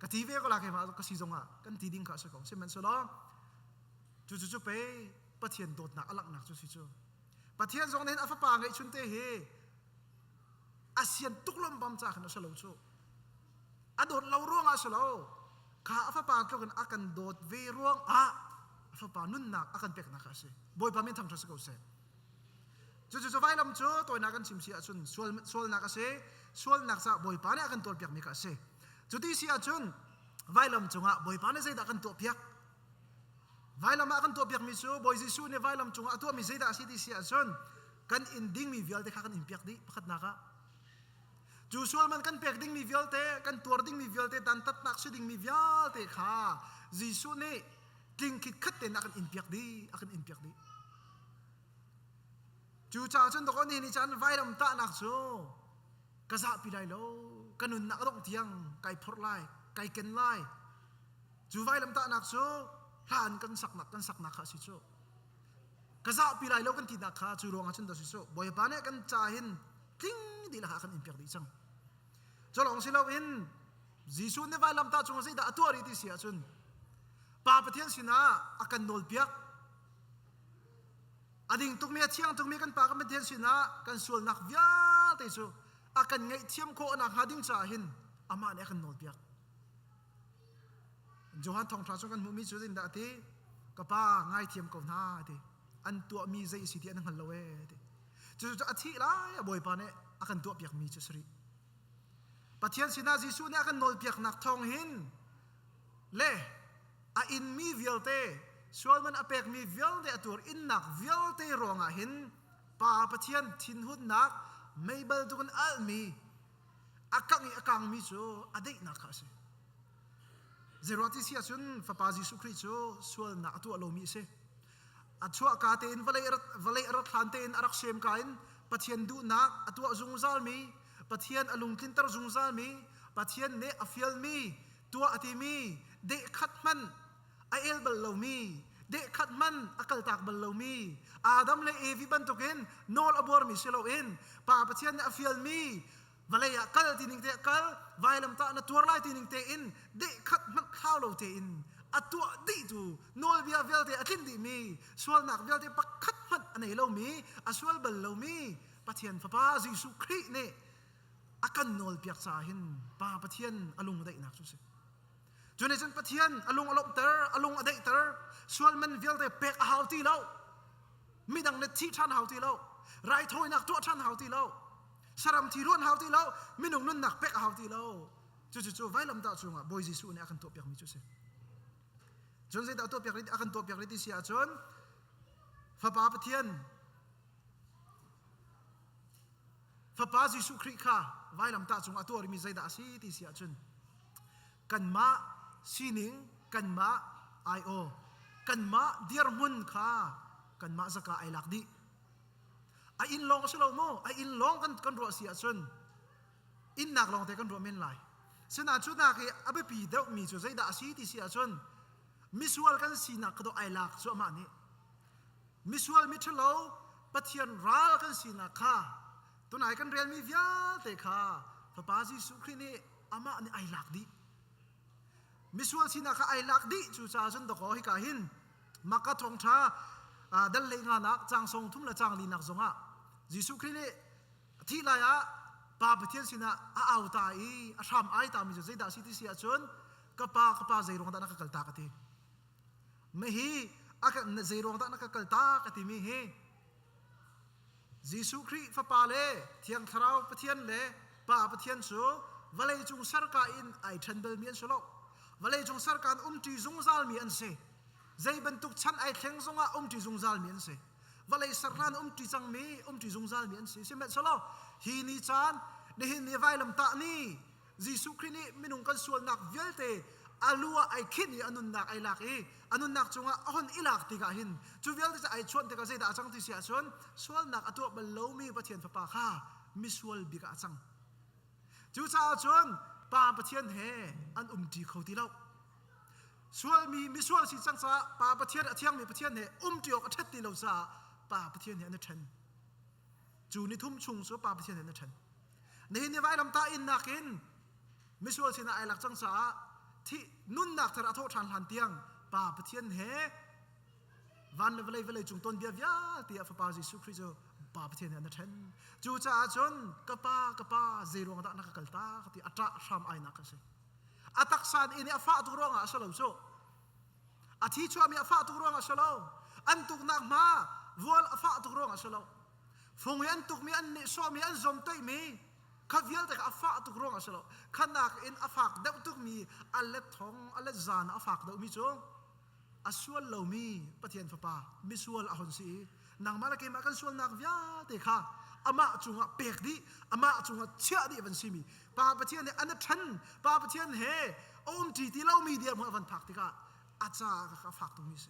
ka ti ve ko la keimah ka si zongah kan ti ding kha a si ko sihmanhsehlaw cu cu cu pe Pathian dawtnak a langhnak cu si cu Pathian zong nih a fapa ngeihchun te hi a sian tuk lombam ca khan a si lo cu a dawt lo ruangah a si lo kha a fapa tluk in a kan dawt ve ruangah a fapa nunnak a kan peknak kha a si Bawipa min thangṭhat si ko seh Cucu cu vailam cu tawinak kan chim si ahcun sual, sualnak a si. Sualnak caah Bawipa nih a kan tuarpiakmi kha a si. Cuti si ahcun vailam cungah Bawipa nih zeidah kan tuahpiak? Vailam ah kan tuahpiakmi cu Bawi Jesuh nih vailam cungah a tuahmi zeidah a si ti si ahcun kan in dingmi vialte kha kan in piak dih pakhatnak ah. Cu sual man kan pek dingmi vialte, kan tuar dingmi vialte, dantatnak si dingmi vialte kha Jesuh nih tling khitkhat tein a kan in piak dih, a kan in piak dih. Cucaah cun dawkaw ni nih cun vailam tahnak cu ka zahpi lai lo, ka nunnak a dongh tiang kai phorh lai, kai ken lai. Cu vailam tahnak cu hlan kan saknak kan saknak kha a si cu. Ka zahpi lai lo kan tinak kha cu ruangah cun da si cu. Bawipa nih kan ca hin tling dih lakah kan in piak dih cang. Cu lawng si loin Jesuh nih vailamtah cungah zeidah a tuah rih ti si ahcun Pa Pathian sinah a kan nawlpiak A ding tukmi a thiang tukmi kan Pa kan Pathian sinah kan sualnak vialte cu a kan ngaihthiam khawh nakhnga ding caah hin amah nih a kan nawlpiak. Johan thawngṭha cu kan hmuhmi cu zeitindah a ti? Ka pa ngaithiam ko hna a ti. An tuahmi zei a si ti an hngal lo ee a ti. Cucu a thih lai a Bawipa nih a kan tuahpiakmi cu a si rih. Pathian sinah Jesuh nih a kan nawlpiaknak thawng hin le a inmi vialte sualman a pekmi vialte a tuar innak vialte ruangah hin Pa Pathian thinhunnak meibal tukin alhmi a kangh i a kangmi cu a deihnak kha a si. Zeiruah ti si ahcun Fapa Jesuh Khrih cu sualnak a tuah lomi a si. A chuahka tein vawlei vawlei a rat hlan tein a rak sem ka in Pathian duhnak a tuah zungzalmi, Pathian a lungtlinter zungzalmi, Pathian nih a fialmi tuah a timi dehkhat hmanh a el bal lomi dehkhat hmanh a kaltak bal lomi Adam le Evi bantukin nawl a buarmi si loin Pa Pathian nih a fialmi vawlei ah kal ti ning te kal vailamtah na tuar lai ti ning tein dehkhat hmanh thlau lo tein a tuah dih tu nawlbia vialte a tlinh dihmi sualnak vialte pakhat hmanh a nei lomi a sual bal lomi Pathian Fapa Jesuh Khrih nih a kan nawlpiak caah hin Pa Pathian a lung a daihnak cu a si. Cu nih cun Pathian a lung a lawmhter, a lung a daihter, sual man vialte pek a hau ti lo. Midang nih thi ṭhan hau ti lo. Raithawinak tuah ṭhan hau ti lo. Saram thi ruan hau ti lo. Minung nunnak pek a hau ti lo. Cucu cu vailamtah cungah Bawi Jesuh nih a kan tuahpiakmi cu a si. Cun zeidah tuahpiak a kan tuahpiak rih ti si ahcun Fapa Pathian Fapa Jesuh Khrih kha vailamtah cung a tuarmi zeidah a si ti si ahcun kanmah sining, kanmah ai-aw, kanmah dirhmun kha kanmah zaka ai lak dih. A inn lawng a si lo maw? A inn lawng kan, kan ruah si ahcun innak lawng te kan ruah men lai. Sinain cu nak i a biapi deuhmi cu zeidah a si ti si ahcun misual kan sinak kha dawh ai lak cu amah nih Misual miṭhalo Pathian ral kan sinak kha tunai kan relmi vialte kha Fapa Jesuh Khrih nih amah nih ai lak dih. Misual sinak kha ai lak dih cucaah cun dakaw hika hin Maka thawngṭha dal lei nganak caang song thum le caang linak zongah Jesuh Khrih nih a thih lai ah Pa Pathian sinah a au ta i a hram ai ta mi cu zeidah a si ti si ahcun ka pa ka pa zei ruang dah na ka kaltak a ti. Mahi A kan zei ruang dah na ka kal tak a timi hi Jesuh Khrih Fapa le Thiang Thlarau Pathian le Pa Pathian cu vawlei cung serka in ai ṭhen balmi an si lo. Vawlei cung serka in umṭi zungzalmi an si. Zei bantuk chan ai thleng zongah umṭi zungzalmi an si. Vawlei serhlan umṭi cangmi, umṭi zungzalmi an si. Sihmanhsehlaw hi ni caan, nihin ni vailamtah ni, Jesuh Khrih nih minung kan sualnak vialte a lu ah ai khinh i a nunnak ai lak i a nunnak cungah a hon i lak tikah hin cu vialte cu ai chuan tikah zeidah a cang ti si ahcun sualnak a tuah bal lomi Pathian Fapa kha misual bik ah a cang. Cucaah cun Pa Pathian he an umṭi kho ti lo. Sualmi misual si cang caah Pa Pathian a thiangmi Pathian he umṭi awk a ṭhat ti lo caah Pa Pathian he an i ṭhen. Cu ni thum chung cu Pa Pathian he an i ṭhen. Nihin ni vailamtah innak in misual sinah ai lak cang caah thi nunnak thar a thawh ṭhan hlan tiang Pa Pathian he van le vawlei vawlei cung tuanbia vialte ah Fapa Jesuh Khrih cu Pa Pathian he an i ṭhen. Cucaah cun ka pa ka pa zei ruang dah na ka kaltak ti a ṭah hram ainak a si. A taksa in i a fah tuk ruangah a si lo cu. A thi chuahmi a fah tuk ruangah a si lo. An tuknak hma vual a fah tuk ruangah a si lo. Fung i an tukmi, an nehsawhmi, an zomtoihmi kha vialte kha a fah tuk ruangah a si lo. Khanak in a fak deuh tukmi a let thong, a let zan a fak deuhmi cu a sual lomi Pathian Fapa misual a hon si i nangmah le keimah kan sualnak vialte kha amah cungah pek dih, amah cungah chiah dih van simi Pa Pathian he an ṭhen, Pa Pathian he a umṭi ti lomi dirhmun a van phak tikah a caah kha a fak tukmi a si.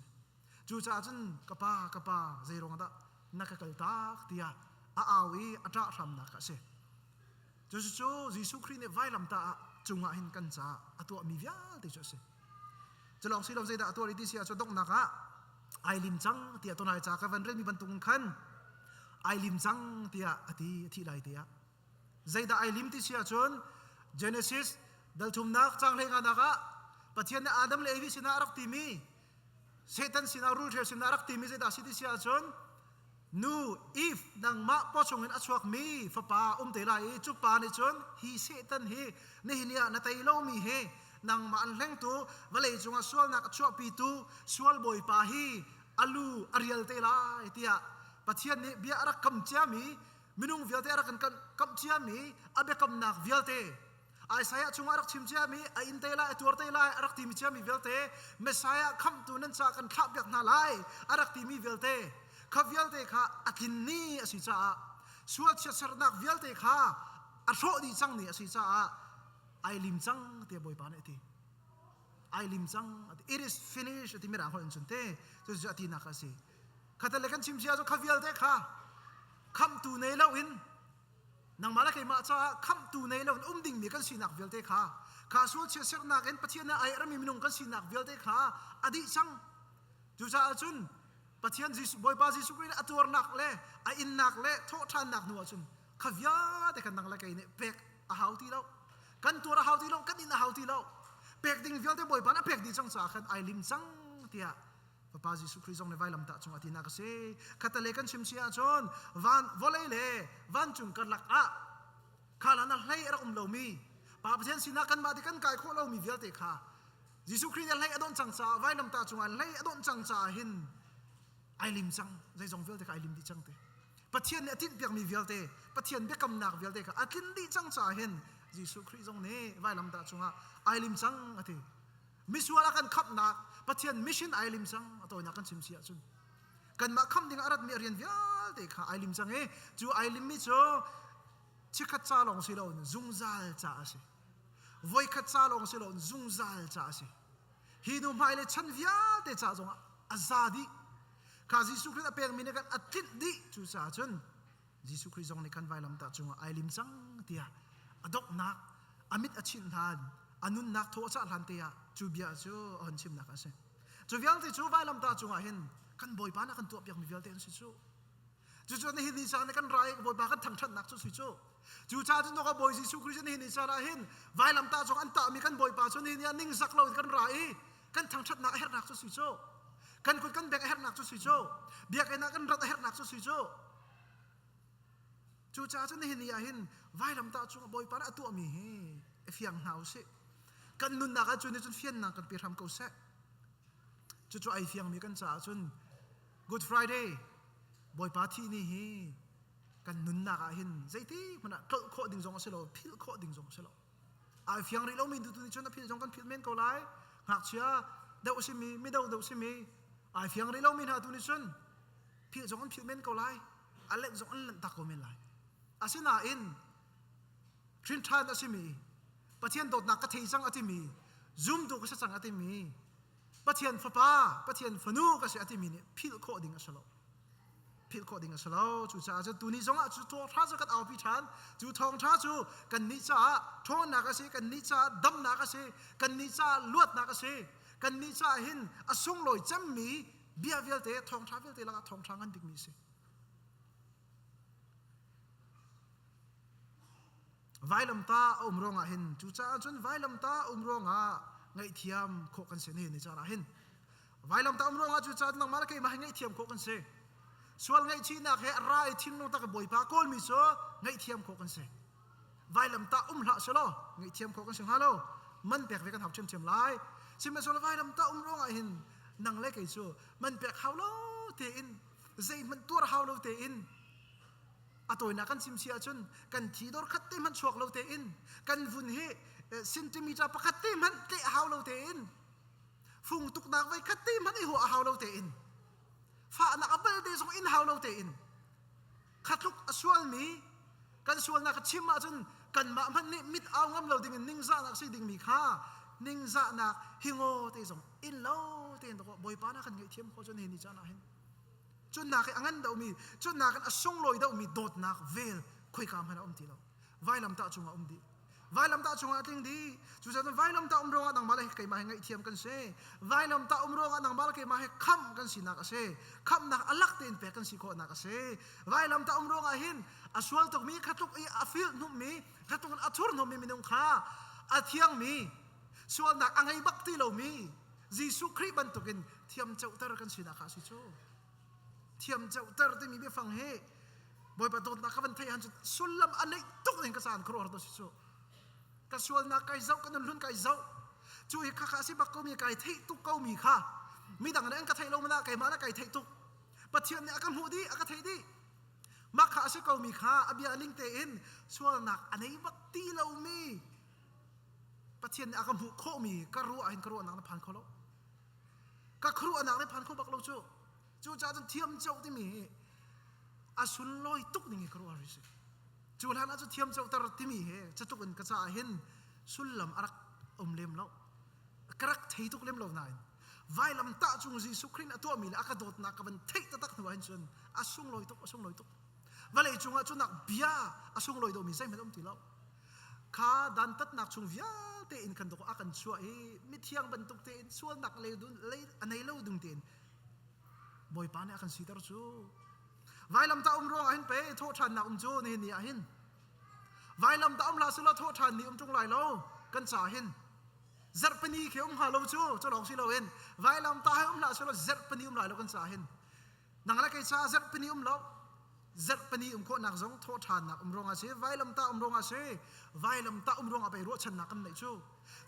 Cucaah cun ka pa, ka pa, zei ruang dah na ka kaltak tiah a au i a ṭah hramnak a si. Cucu Jesuh Khrih nih vailamtah ah cungah hin kan caah a tuahmi vialte cu a si. Culawng si lo zeidah a tuah rih ti si ahcun donghnak ah ai lim cang tiah tunai ca ka van relmi bantukin khan ai lim cang tiah a ti a thih lai tiah. Zeidah ai lim ti si ahcun Genesis dalthumnak caang hleinganak ah Pathian nih Adam le Evi sinah a rak timi Satan sinah rulhreu sinah rak timi zeidah si ti si ahcun nu Eve nangmah pawchung in a chuakmi fapa um te lai i cu pa nih cun hi Satan hi nihin ah na tei lomi hi nangmah an hlengtu vawlei cungah sualnak a chuahpitu sual bawipa hi a lu a rial te lai tiah Pathian nih bia a rak kam ciami minung vialte a rak kan kamh ciami a biakamnak vialte Isaiah chungah rak chim ciami a in te lai a tuar te lai a rak timi ciami vialte Messiah khamhtu nan ca kan thlah piak hna lai a rak timi vialte kha vialte kha a tlin ni a si caah sual chiatsernak vialte kha a hrawh dih cang ni a si caah ai lim cang tiah Bawipa nih a ti ai lim cang it is finished a ti mirang holh in cun te cu cu a tinak a si khatal le kan chim cia cu kha vialte kha khamhtu nei lo in Nangmah le keimah caah khamhtu nei lo in um dingmi kan sinak vialte kha kha sual chiatsernak in Pathian nih ai rami minung kan sinak vialte kha a dih cang. Cucaah cun Pathian Jesuh Bawipa Jesuh Khrih a tuarnak le a innak le thawhṭhannak hnu ah cun kha vialte kan nang le kei nih pek a hau ti lo. Kan tuar a hau ti lo, kan in a hau ti lo. Pek ding vialte Bawipa nih a pek dih cang caah khan ai lim cang tiah Fapa Jesuh Khrih zong nih vailamtah cungah tinak a si. Khatale kan chim si ahcun van vawlei le vancung karlak ah khalan ah hlei a rak um lomi Pa Pathian sinah kanmah ti kan kai khawh lomi vialte kha Jesuh Khrih nih hlei a dawnh cang caah vailamtah cungah hlei a dawnh cang caah hin ai lim cang zeizong vialte kha ai lim dih cang te. Pathian nih a tinhpiakmi vialte Pathian biakamnak vialte kha a tlin dih cang caah hin Jesuh Khrih zong nih vailamtah cungah ai lim cang a ti. Misual a kan khamhnak Pathian mission ai lim cang a tawinak kan chim si ahcun kanmah khamh ding a ratmi a rian vialte kha ai lim cang i cu ai limmi cu chikkhat ca lawng si loin zungzal ca a si voikhat ca lawng si loin zungzal ca a si hi nu hmai le chan vialte ca zongah a za dih kha Jesuh Khrih a pekmi nih kan a tlinh dih cu caah cun Jesuh Khrih zong nih khan vailamtah cungah ai lim cang tiah a donghnak a mit a chinh hlan a nunnak thaw a cah hlan te ah cu bia cu a hon chimnak a si. Cu vialte cu vailamtah cungah hin kan Bawipa nih a kan tuahpiakmi vialte an si cu. Cucu nihin ni caan kan ra i Bawipa kan thangṭhatnak cu si cu. Cu caah cun ka Bawi Jesuh Khrih cu nihin ni caan ah hin vailamtah cung an tahmi kan Bawipa cu nihin ni ah ningzak loin kan ra i kan thangṭhatnak a herhnak cu si cu. Kan kut kan bek a herhnak cu si cu. Biakinn ah kan rat a herhnak cu si cu. Cucaah cun nihin ni ah hin vailamtah cungah Bawipa nih a tuahmi hi i fiang hna u sih. Kan nunnak ah cu nih cun fiannak kan pe hram ko seh. Cucu ai fiangmi kan caah cun Good Friday Bawipa thih ni hi kan nunnak ah hin zeiti hmanh ah tlolh khawh ding zong a si lo, philh khawh ding zong a si lo. Ai fiang rih lomi tu nih cun a philh zong kan philh men ko lai. Ngakchia deuh a simi, mido deuh simi, ai fiang rih lomi hna tu nih cun philh zong an philh men ko lai. A lenh zong an lenh tak ko men lai. Asinain hrin ṭhan a simi, Pathian dawtnak ka thei cang a timi, zumtu ka si cang a timi, Pathian fapa, Pathian fanu ka si a timi nih philh khawh ding a si lo. Philh khawh ding a si lo. Cucaah cun tuni zongah cu thawngṭha cu kan aupi ṭhan. Cu thawngṭha cu kannih caah ṭhawnnak a si, kannih caah damnak a si, kannih caah luatnak a si. Kannih caah hin a sunglawi cemmi bia vialte, thawngṭha vialte lakah thawngṭha ngan bikmi a si. Vailamtah a um ruangah hin cucaah cun vailamtah a um ruangah ngaihthiam khawh kan si ni ni caan ah hin vailamtah um ruangah cucaah nangmah le keimah hi ngaihthiam khawh kan si. Sual ngaihchihnak he a ra i thinlung tak Bawipa kawlmi cu ngaihthiam khawh kan si. Vailamtah um hlah selaw ngaihthiam khawh kan si hnga lo, man pek ve kan hau ṭhiamṭhiam lai. Sihmanhsehlaw vailamtah um ruangah hin nang le kei cu man pek hau lo tein, zeihmanh tuar hau lo tein, a tawinak kan chim si ahcun kan thi dor khat te hmanh chuak lo tein, kan vun hi centimeter pakhat te hmanh tleh hau lo tein, fung tuknak voi khat te hmanh i huah hau lo tein, fahnak a bal te zong in hau lo tein, khatluk a sualmi kan sualnak ka chim ahcun kanmah hmanh nih mit au ngam lo ding in ningzahnak si dingmi kha ningzahnak hingaw te zong in lo tein Bawipa na kan ngaihthiam khawh cun hi ni caan ah hin cun nak i a ngan deuhmi, cun nakin a sunglawi deuhmi dawtnak vel khoika hmanh a um ti lo. Vailamtah cungah um dih, vailamtah cungah a tling dih. Cucaah vailamtah um ruangah nangmah le keimah he ngaihthiam kan si. Vailamtah um ruangah nangmah le keimah he khamh kan sinak a si, khamhnak a lak tein pek kan si khawhnak a si. Vailamtah um ruangah hin a sual tukmi, khatluk i a filh hnummi, khatluk in a thur hnummi minung kha a thiangmi, sualnak a ngei bak ti lomi Jesuh Khrih bantukin thiam ceuter kan sinak kha a si cu. Thiam ceuter timi biafang hi Bawipa dawtnak ka van theih han cu sullam a neih tuk ning ka caan khuaruahar to si cu. Ka sualnak kai zoh, ka nun hlun kai zoh. Cu hi kha kha a si bak ko mi, kai theih tuk ko mi kha midang nih an ka theih lo mana keimah na kai theih tuk. Pathian nih a ka hmuh dih, a ka theih dih. Mah kha a si ko mi kha a bia ling tein sualnak a nei bak ti lomi Pathian nih a ka hmuh khawhmi ka ruah hin ka ruahnak na phan kho lo. Ka khuaruahnak na phan kho bak lo cu. Cucaah cun thiam ceuh timi hi a sunlawi tuk ning hi ka ruah si. Cu hlan ah cu thiam ceuhter timi hi catluk in ka caah hin sullam a rak um lem lo. Ka rak thei tuk lem lo nain vailam tah cung Jesuh Khrih a tuahmi le a ka dawtnak ka van theih taktak hnu ah hin cun a sunglawi tuk, a sunglawi tuk. Vawlei cungah cunak bia a sunglawi dawhmi zeihmanh um ti lo. Kha dantatnak chung vialte in kan a kan chuah i mithiang bantuk tein, sualnak lei a nei lo ding tein Bawipa nih a kan siter cu. Vailamtah um ruangah hin pe thawhṭhannak um cu nihin ni ah hin. Vailamtah um hlah selaw thawhṭhan ni um ṭung lai lo kan ca hin. Zarhpini khi um hnga lo cu, cu lawng si loin vailamtah he um hlah selaw zarhpini um lai lo kan ca hin. Nang le kei caah zarhpini um lo. Zarhpini um khawhnak zong thawhṭhannak um ruangah a si, vailamtah um ruangah a si. Vailamtah um ruangah pei ruahchannak kan neih cu.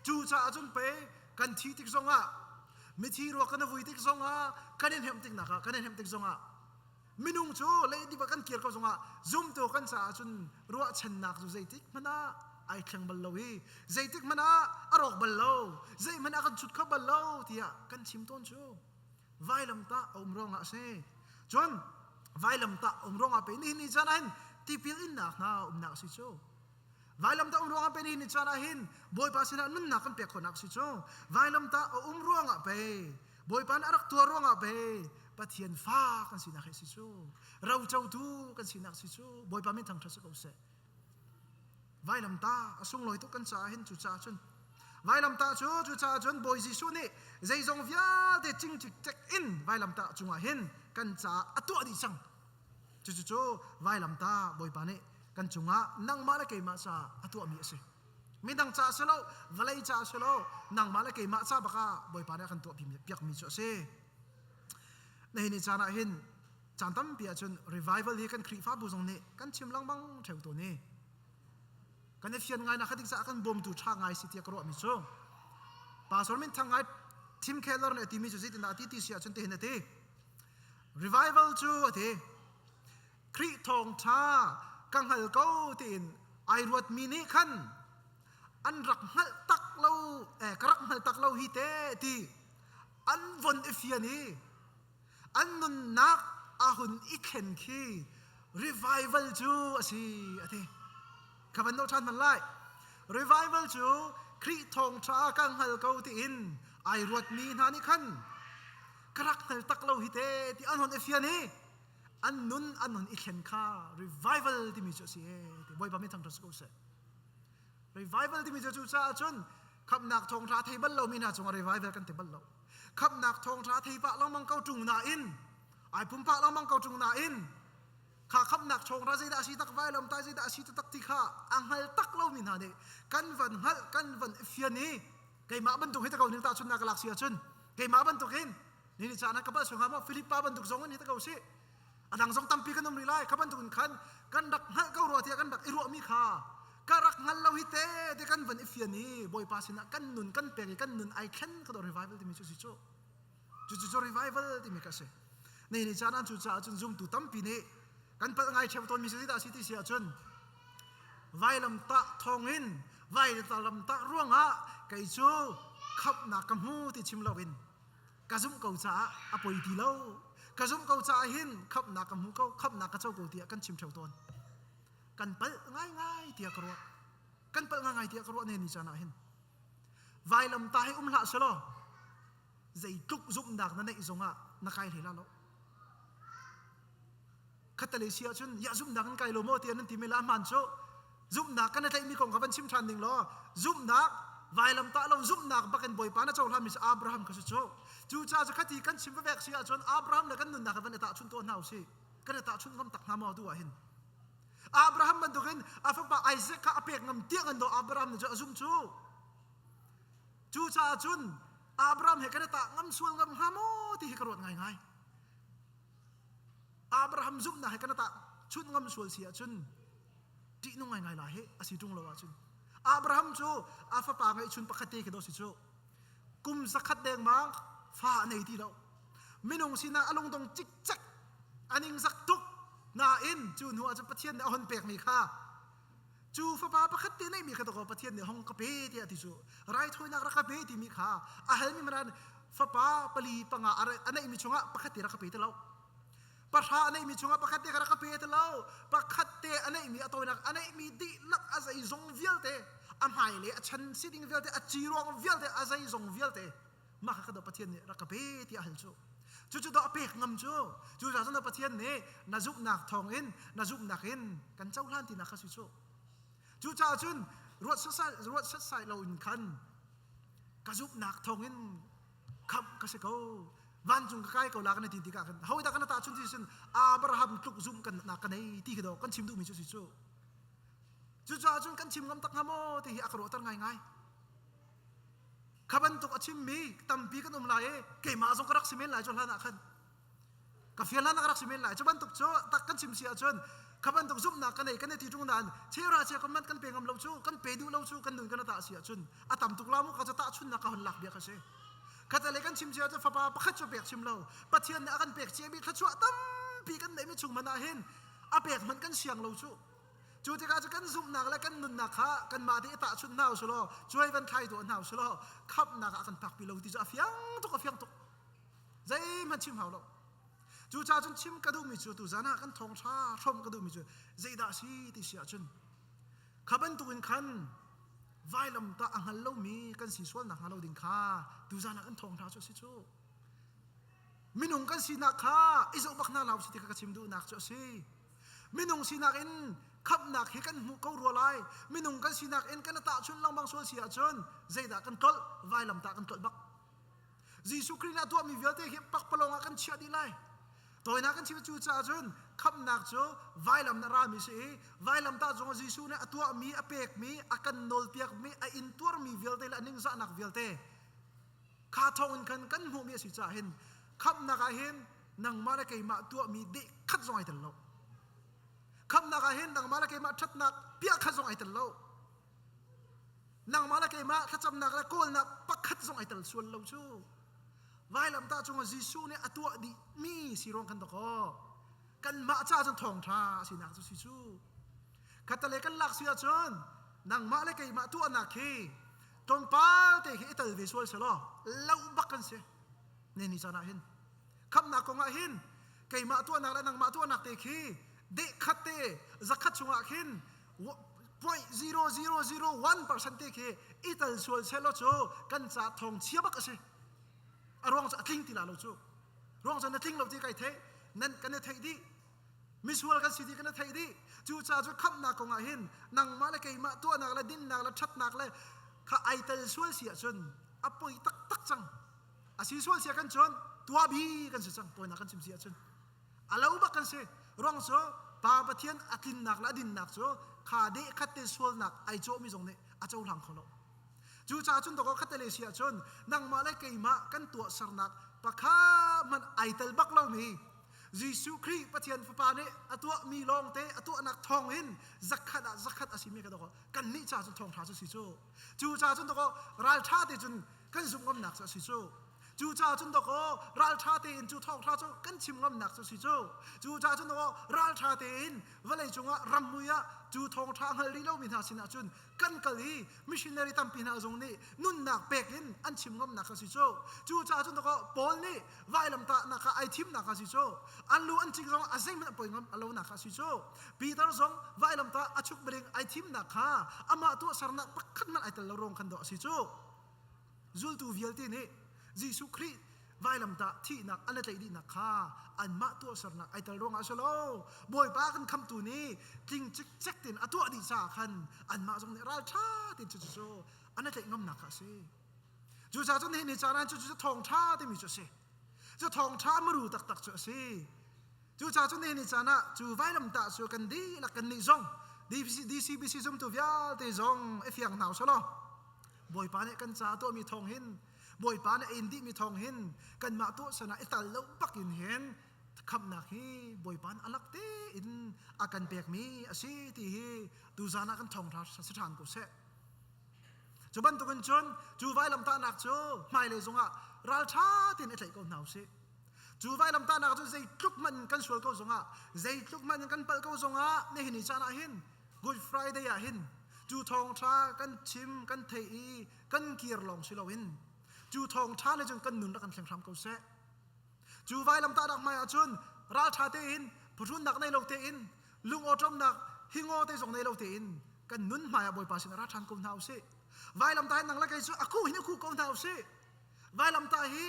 Cu caah cun pei kan thi tik zongah, mithi ruak kan vui tik zongah, kan i hnemh tiknak ah, kan i hnemh tik zongah, minung cu leidip ah kan kir ko zongah zumtu kan caah cun ruahchannak cu zeitik hmanh ah ai thleng bal lo i zeitik hmanh ah a rawk bal lo, zeihmanh ah kan chut kho bal lo tiah kan chim tawn cu. Vailamtah a um ruangah a si. Cun vailamtah um ruangah pe nihin ni caan ah hin tipil innak hna umnak a si cu. Vailamtah um ruangah pe nihin ni caan ah hin Bawipa sinah nunnak kan pek khawhnak a si cu. Vailamtah a um ruangah pe Bawipa nih a rak tuar ruangah pe Pathian fa kan sinak hi a si cu. Rocotu kan sinak a si cu. Bawipa min thangṭhat si ko seh. Vailamtah a sunglawi tuk kan caah hin. Cucaah cun vailamtah cu, cucaah cun Bawi Jesuh nih zeizong vialte cingcikcek in vailamtah cungah hin kan caah a tuah dih cang. Cucu vailamtah Bawipa nih kan cungah, nangmah le keimah caah a tuahmi a si. Midang caah si lo, vawlei caah si lo, nangmah le keimah ca bak ah Bawipa nih a kan tuah piakmi cu a si. Nihin ni caan ah hin caan tampi ahcun revival hi kan Khrihfabu zong nih kan chim lengmang ṭheo tawn i kan i fian ngai nak kha ding caah kan bawmtu ṭha ngai si tiah ka ruahmi cu pastor min thang ngai. Tim Keller nih a timi cu zeitindah a ti ti si ahcun tihin a ti. Revival cu a ti. Khrih thawngṭha ka hngal ko tiin ai ruatmi nih khan an rak hngalh tak lo eh, ka rak hngal tak lo hi te ti an von i fian i an nunnak a hun i thlen khi revival cu a si a ti. Ka van no ṭhan hman lai. Revival cu Khrih thawngṭha ka hngal ko tiin ai ruatmi hna nih khan ka rak hngal tak lo hi te ti an hon i fian i an nun an hon i thlen kha revival timi cu a si e ti Bawipa min thangṭhat si ko seh. Revival timi cu cucaah cun khamhnak thawngṭha thei bal lomi hna cungah revival kan ti bal lo. Khamhnak thawngṭha thei pah lengmang ko ṭung nain ai pumpak lengmang ko ṭung nain kha khamhnak thawngṭha zeidah a si tak vai lom tai zeidah a si tak ti kha a hngal tak lomi hna nih kan van hngalh kan van fian i keimah bantuk hi ta ko ning ta chun na ka lak si ahcun keimah bantuk in ni ni caan ah ka bal sung maw Philippa bantuk zong in hi ta ko si a dang zong tampi kan um rih lai kha bantuk in khan kan rak hngalh ko rua tiah kan rak i ruahmi kha ka rak hngal lo hi te te kan van i fian i Bawipa sinah kan nun kan pek i kan nun ai thlen ka do revival timi cu si cu Cucu cu revival timi ka si. Nei ni caan cu caah cun zumtu tampi nih kan palh ngai ṭheo tawnmi si dah si ti si ahcun vailam tah thawngin vailam tah ruangah kei cu khamhnak ka hmu ti chim loin ka zumh ko caah a poi ti lo ka zumh ko caah hin khamhnak ka hmu ko khamhnak ka co ko tiah kan chim ṭheo tawn kan palh ngaingai tiah ka ruah kan palh ngaingai tiah ka ruah ne ni caan ah hin vailam ta hi um hlah selaw zeitluk zumhnak na neih zongah na kai hlei la lo khattelei si ahcun ya zumhnak in kai lo maw tiah nan ti men la hmaan cu zumhnak kan tlaihmi kong kha van chim ṭhan ding law zumhnak vailam tah lo zumhnak bakin bawipa na cohlan mi cu Abraham kha si cu cu ca cu khati kan chim vek si ahcun Abraham le kan nunnak van i tahchunh tuah hna usih kan i tahchunh ngam tak hna maw tu ah hin Abraham bantukin a fapa Isaac kha a pek ngam tiang an do Abraham nih cu a zum cu Cucaah cun Abraham he kan i tah ngam sual ngam hnga maw ti hi ka ruat ngaingai. Abraham zumhnak he kan i tah chunh ngam sual si ahcun ṭihnung ngaingai la hi a si ṭung lo ahcun. Abraham cu a fapa ngeihchun pakhat te khi do si cu. Kum zakhat dengmang fa a nei ti lo. Minung sinah a lungdong cikcek a ningzak tuk nain cu hnu ah cun Pathian nih a hon pekmi kha Cu fapa pakhat te neihmi kha dakaw Pathian nih hong ka pe tiah ti cu raithawinak rak ka pe timi kha a halmi maran fapa pali panga a neihmi chungah pakhat te rak ka pe ti lo. Pahra a neihmi chungah pakhat te kha rak ka pe ti lo. Pakhat te a neihmi a tawinak a neihmi dihlak a zeizong vialte a hmai le a chan siding vialte a ci ruang vialte a zeizong vialte mah kha ka Pathian nih rak ka pe tiah a hal cu. Cucu do a pek ngam cu. Cu ca cun Pathian nih na zumhnak thawngin na zumhnak in kan cohlan tinak kha si cu. Cucaah cun ruat sasai ruat setsai lo in khan ka zumhnak thawngin khamh ka si ko vancung ka kai ko la kan ti tikah khan hawi dah kan ta chun ti sin Abraham tluk zumh kan nak ka nei ti khi do kan chim duhmi cu si cu. Cucaah cun kan chim ngam tak hnga maw ti hi a ka ruahter ngaingai. Kha bantuk a chimmi tampi kan um lai i keimah zong ka rak si men lai cu hlan ah khan ka fial hlan ah ka rak si men lai cu bantuk cu tak kan chim si ahcun kha bantuk zumhnak kan ei kan i ti ṭung nain chera chia kan man kan pe ngam lo cu kan pe duh lo cu kan nun kan ta si ahcun a tam tuk la mu ka cu tahchunnak ka hon lak bia ka si khatale kan chim cia cu fapa pakhat cu pek chim lo pathian nih a kan pek cia mi thluachuah tampi kan neih mi chung man ah hin a pek hmanh kan siang lo cu Cu tikah cu kan zumhnak le kan nunnak kha kanmah nih i tahchunh hna usih law cuai van thlai tuah hna usih law khamhnak ah kan phakpi lo ti cu a fiang tuk a fiang tuk. Zeihmanh chim hau lo. Cucaah cun chim ka duhmi cu tuzan ah kan thawngṭha hrawmh ka duhmi cu zeidah a si ti si ahcun kha bantukin khan vailam tah a hngal lomi kan si sual nakhnga lo ding kha tuzan ah kan thawngṭha cu a si cu. Minung kan sinak kha i zoh bak hna lo si ti kha ka chim duhnak cu a si. Minung sinak in khamhnak hi kan hmuh ko rua lai. Minung kan sinak in kan tahchunh lengmang sual si ahcun zeidah kan tlolh? Vailamtah kan tlolh bak. Jesuh Khrih nih a tuahmi vialte hi pakpalawng ah kan chiah dih lai. Tawinak kan chim cu caah cun khamhnak cu vailam na rami si i vailamtah cungah Jesuh nih a tuahmi, a pekmi, a kan nawlpiakmi, a intuarmi vialte le a ningzahnak vialte kha thawngin khan kan hmuhmi a si caah hin khamhnak ah hin nangmah le keimah tuahmi deh khat zong ai tel lo khamhnak ah hin nangmah le keimah ṭhatnak piah khat zong ai tel lo nangmah le keimah thlacamnak le kawlnak pakhat zong ai tel sual lo cu. Vailamtah cungah Jesuh nih a tuah dih mi si ruang kan dakaw. Kanmah caah cun thawngṭha a sinak cu si cu. Khattelei kan lak si ahcun nangmah le keimah tuahnak khi tlawmpal te khi i tel ve sual selaw lo bak kan si. Ne ni caan ah hin khamnak kong ah hin keimah tuahnak le nangmah tuahnak te khi deh khat te zakhat chungah khin 0.0001% te khi i tel sual selaw cu kan ca thawng chia bak a si. A ruang cu a tling ti la lo cu. Ruang cu na tling lo ti kai theih nan kan i theih dih. Misual kan si ti kan i theih dih. Cucaah cu khamhnak kong ah hin nangmah le keimah tuahnak le dinnak le ṭhatnak le kha ai tel sual si ahcun a poi taktak cang. A si sual si ah kan cun tuah bi kan si cang tawinak kan chim si ahcun. A lo bak kan si. Ruang cu Pa Pathian a tlinnak le a dinnak cu kha deh khat te sualnak ai cawhmi zong nih a cohlang kho lo. Cucaah cun dawkaw khatte si ahcun nangmah le keimah kan tuahsernak pakhat hmanh ai tel bak lomi Jesuh Khrih Pathian Fapa nih a tuahmi lawngte a tuahnak thawngin zakhat ah zakhat a simi ka dawkaw kannih ca cun thawngṭha cu si cu. Cucaah cun dawkaw ralṭha te cun kan zumh ngamnak cu a si cu. Cucaah cun dawkaw ralṭha tein cu thawngṭha cu kan chim ngamnak cu si cu. Cucaah cun dawkaw ralṭha tein vawlei cungah rammui ah cu thawngṭha hngal rih lomi hna sinah cun kan kal i missionary tampi hna zong nih nunnak pek in an chim ngamnak a si cu. Cucaah cun dawkaw Paul nih vailamtahnak kha ai thimnak a si cu. An lu an cik zong a zeihmanh a poi ngam a lonak a si cu. Peter zong vailamtah a chuk baling ai thimnak kha amah tuahsernak pakhat hmanh ai tel lo ruang khan dawh a si cu. Zultu vialte nih Jesuh Khrih vailamtah thihnak an tlaih dihnak kha anmah tuahsernak ai tel ruangah a si lo. Bawipa kan khamtu nih tling cikcek tein a tuah dih caah khan anmah zong nih ralṭha tein cucu an tlaih ngamnak kha a si. Cucaah cun nihin ni caan ah cucu thawngṭha timi cu a si. Cu thawngṭha muru taktak cu a si. Cucaah cun nihin ni caan ah cu vailamtah cu kan dihlak kan nih zong DCBC zumtu vialte zong i fiang hna usih law Bawipa nih kan ca tuahmi thawng hin Bawipa nih a in dihmi thawng hin kanmah tuah sanah i tal lo bak in hin khamhnak hi Bawipa nih a lak tein a kan pekmi a si ti hi tuzan ah kan thawngṭha si ṭhan ko seh. Cu bantukin cun cu vailamtahnak cu hmailei zongah ralṭha tein i tlaih ko hna usih. Cu vailamtahnak cu zeitluk hmanh kan sual ko zongah zeitluk hmanh kan palh ko zongah nihin ni caan ah hin Good Friday ah hin cu thawngṭha kan chim kan theih i kan kir lawng si loin cu thawngṭha nih cun kan nun rak kan thleng hram ko seh. Cu vailamtahnak hmai ah cun ralṭha tein phuhrunnak nei lo tein lungawṭawmnak hingaw te zong nei lo tein kan nun hmai ah Bawipa sinah ra ṭhan ko hna usih. Vailamtah hi nang le kei cu a kuh hin a kuh ko hna usih. Vailamtah hi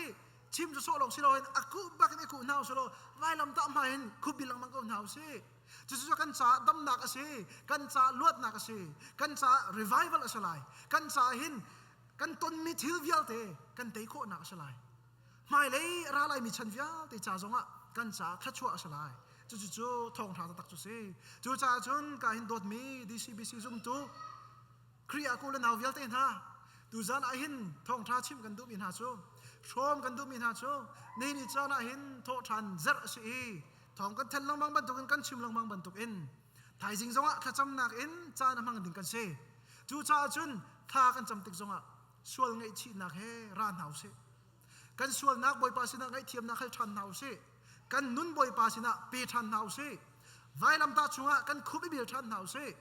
chim cu sawh lawng si loin a kuh bak in i kuh hna usih law vailamtah hmai hin khup lengmang ko hna usih. Cucu kan caah damnak a si, kan caah luatnak a si, kan caah revival a si lai. Kan caah hin kan tonmi thil vialte kan tei khawhnak a si lai. Hmailei ra laimi chan vialte ca zongah kan caah thluachuah a si lai. Cucu cu thawngṭha taktak cu si. Cucaah cun ka hin dawtmi DCBC zumtu Khrih ah ku le nau vialte hna tuzan ah hin thawngṭha chimh kan duhmi hna cu hrawm kan duhmi hna cu ni ni caan ah hin thawhṭhan zerh a si i thawng kan then lengmang bantukin kan chim lengmang bantukin thaizing zongah thlacamnak in caan a hmang ding kan si. Cucaah cun thla kan cam tik zongah sual ngaihchihnak he ra hna usih. Kan sualnak Bawipa sinah ngaihthiamnak hal ṭhan hna usih. Kan nun Bawipa sinah pe ṭhan hna usih. Vailamtah chungah kan khup i bil ṭhan hna usih.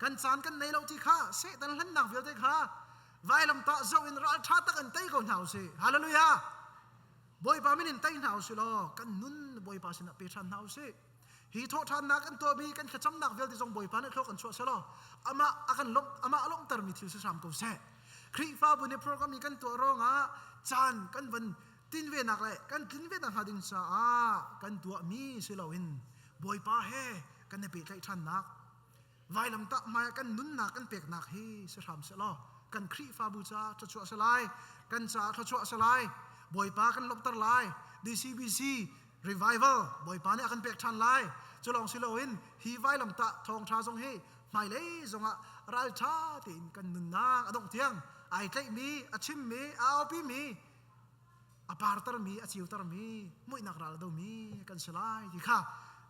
Kan caan kan nei lo ti kha Satan hlennak vialte kha vailamtah zoh in ralṭha tak in tei ko hna usih. Hallelujah! Bawipa min in tei hna usih law kan nun Bawipa sinah pe ṭhan hna usih. Hi thawhṭhannak kan tuahmi kan thlacamnak vialte zong Bawipa nih thlawk kan chuah selaw amah a kan lawmh amah a lawmhtermi thil si hram ko seh. Khrihfabu nih program i kan tuah ruangah caan kan van tin venak le kan tlin venak hnga ding caah kan tuahmi si loin Bawipa he kan i pehtlaih ṭhannak vailamtah hmai kan nunnak kan peknak hi si hram selaw kan Khrihfabu caah thluachuah si lai kan caah thluachuah si lai Bawipa kan lawmhter lai DCBC revival Bawipa nih a kan pek ṭhan lai cu lawng si loin hi vailamtah thawngṭha zong hi hmailei zongah ralṭha tein kan nunnak a dongh tiang ai tlaihmi a chimmi a aupimi a partermi a ceutermi muihnak ral a domi kan si lai ti kha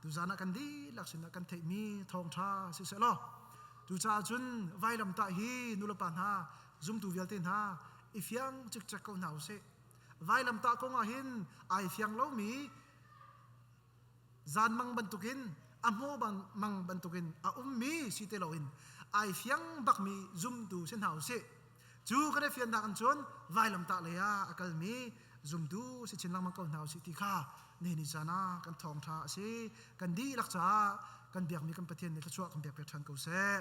tuzan ah kan dihlak sinah kan theihmi thawngṭha si seh law cucaah cun vailamtah hi nulepa hna zumtu vialte hna i fiang cikcek ko hna usih. Vailamtah kong ah hin ai fiang lomi zanmang bantukin a hmu mang bantukin a ummi si ti loin ai fiang bakmi zumtu si hna usih. Cu kan i fiannak in cun vailamtah lei ah a kalmi zumtu si chin lengmang ko hna usih ti kha nihin ni caan ah kan thawngṭha a si. Kan dihlak caah kan biakmi kan Pathian nih thluachuah kan pek piak ṭhan ko seh.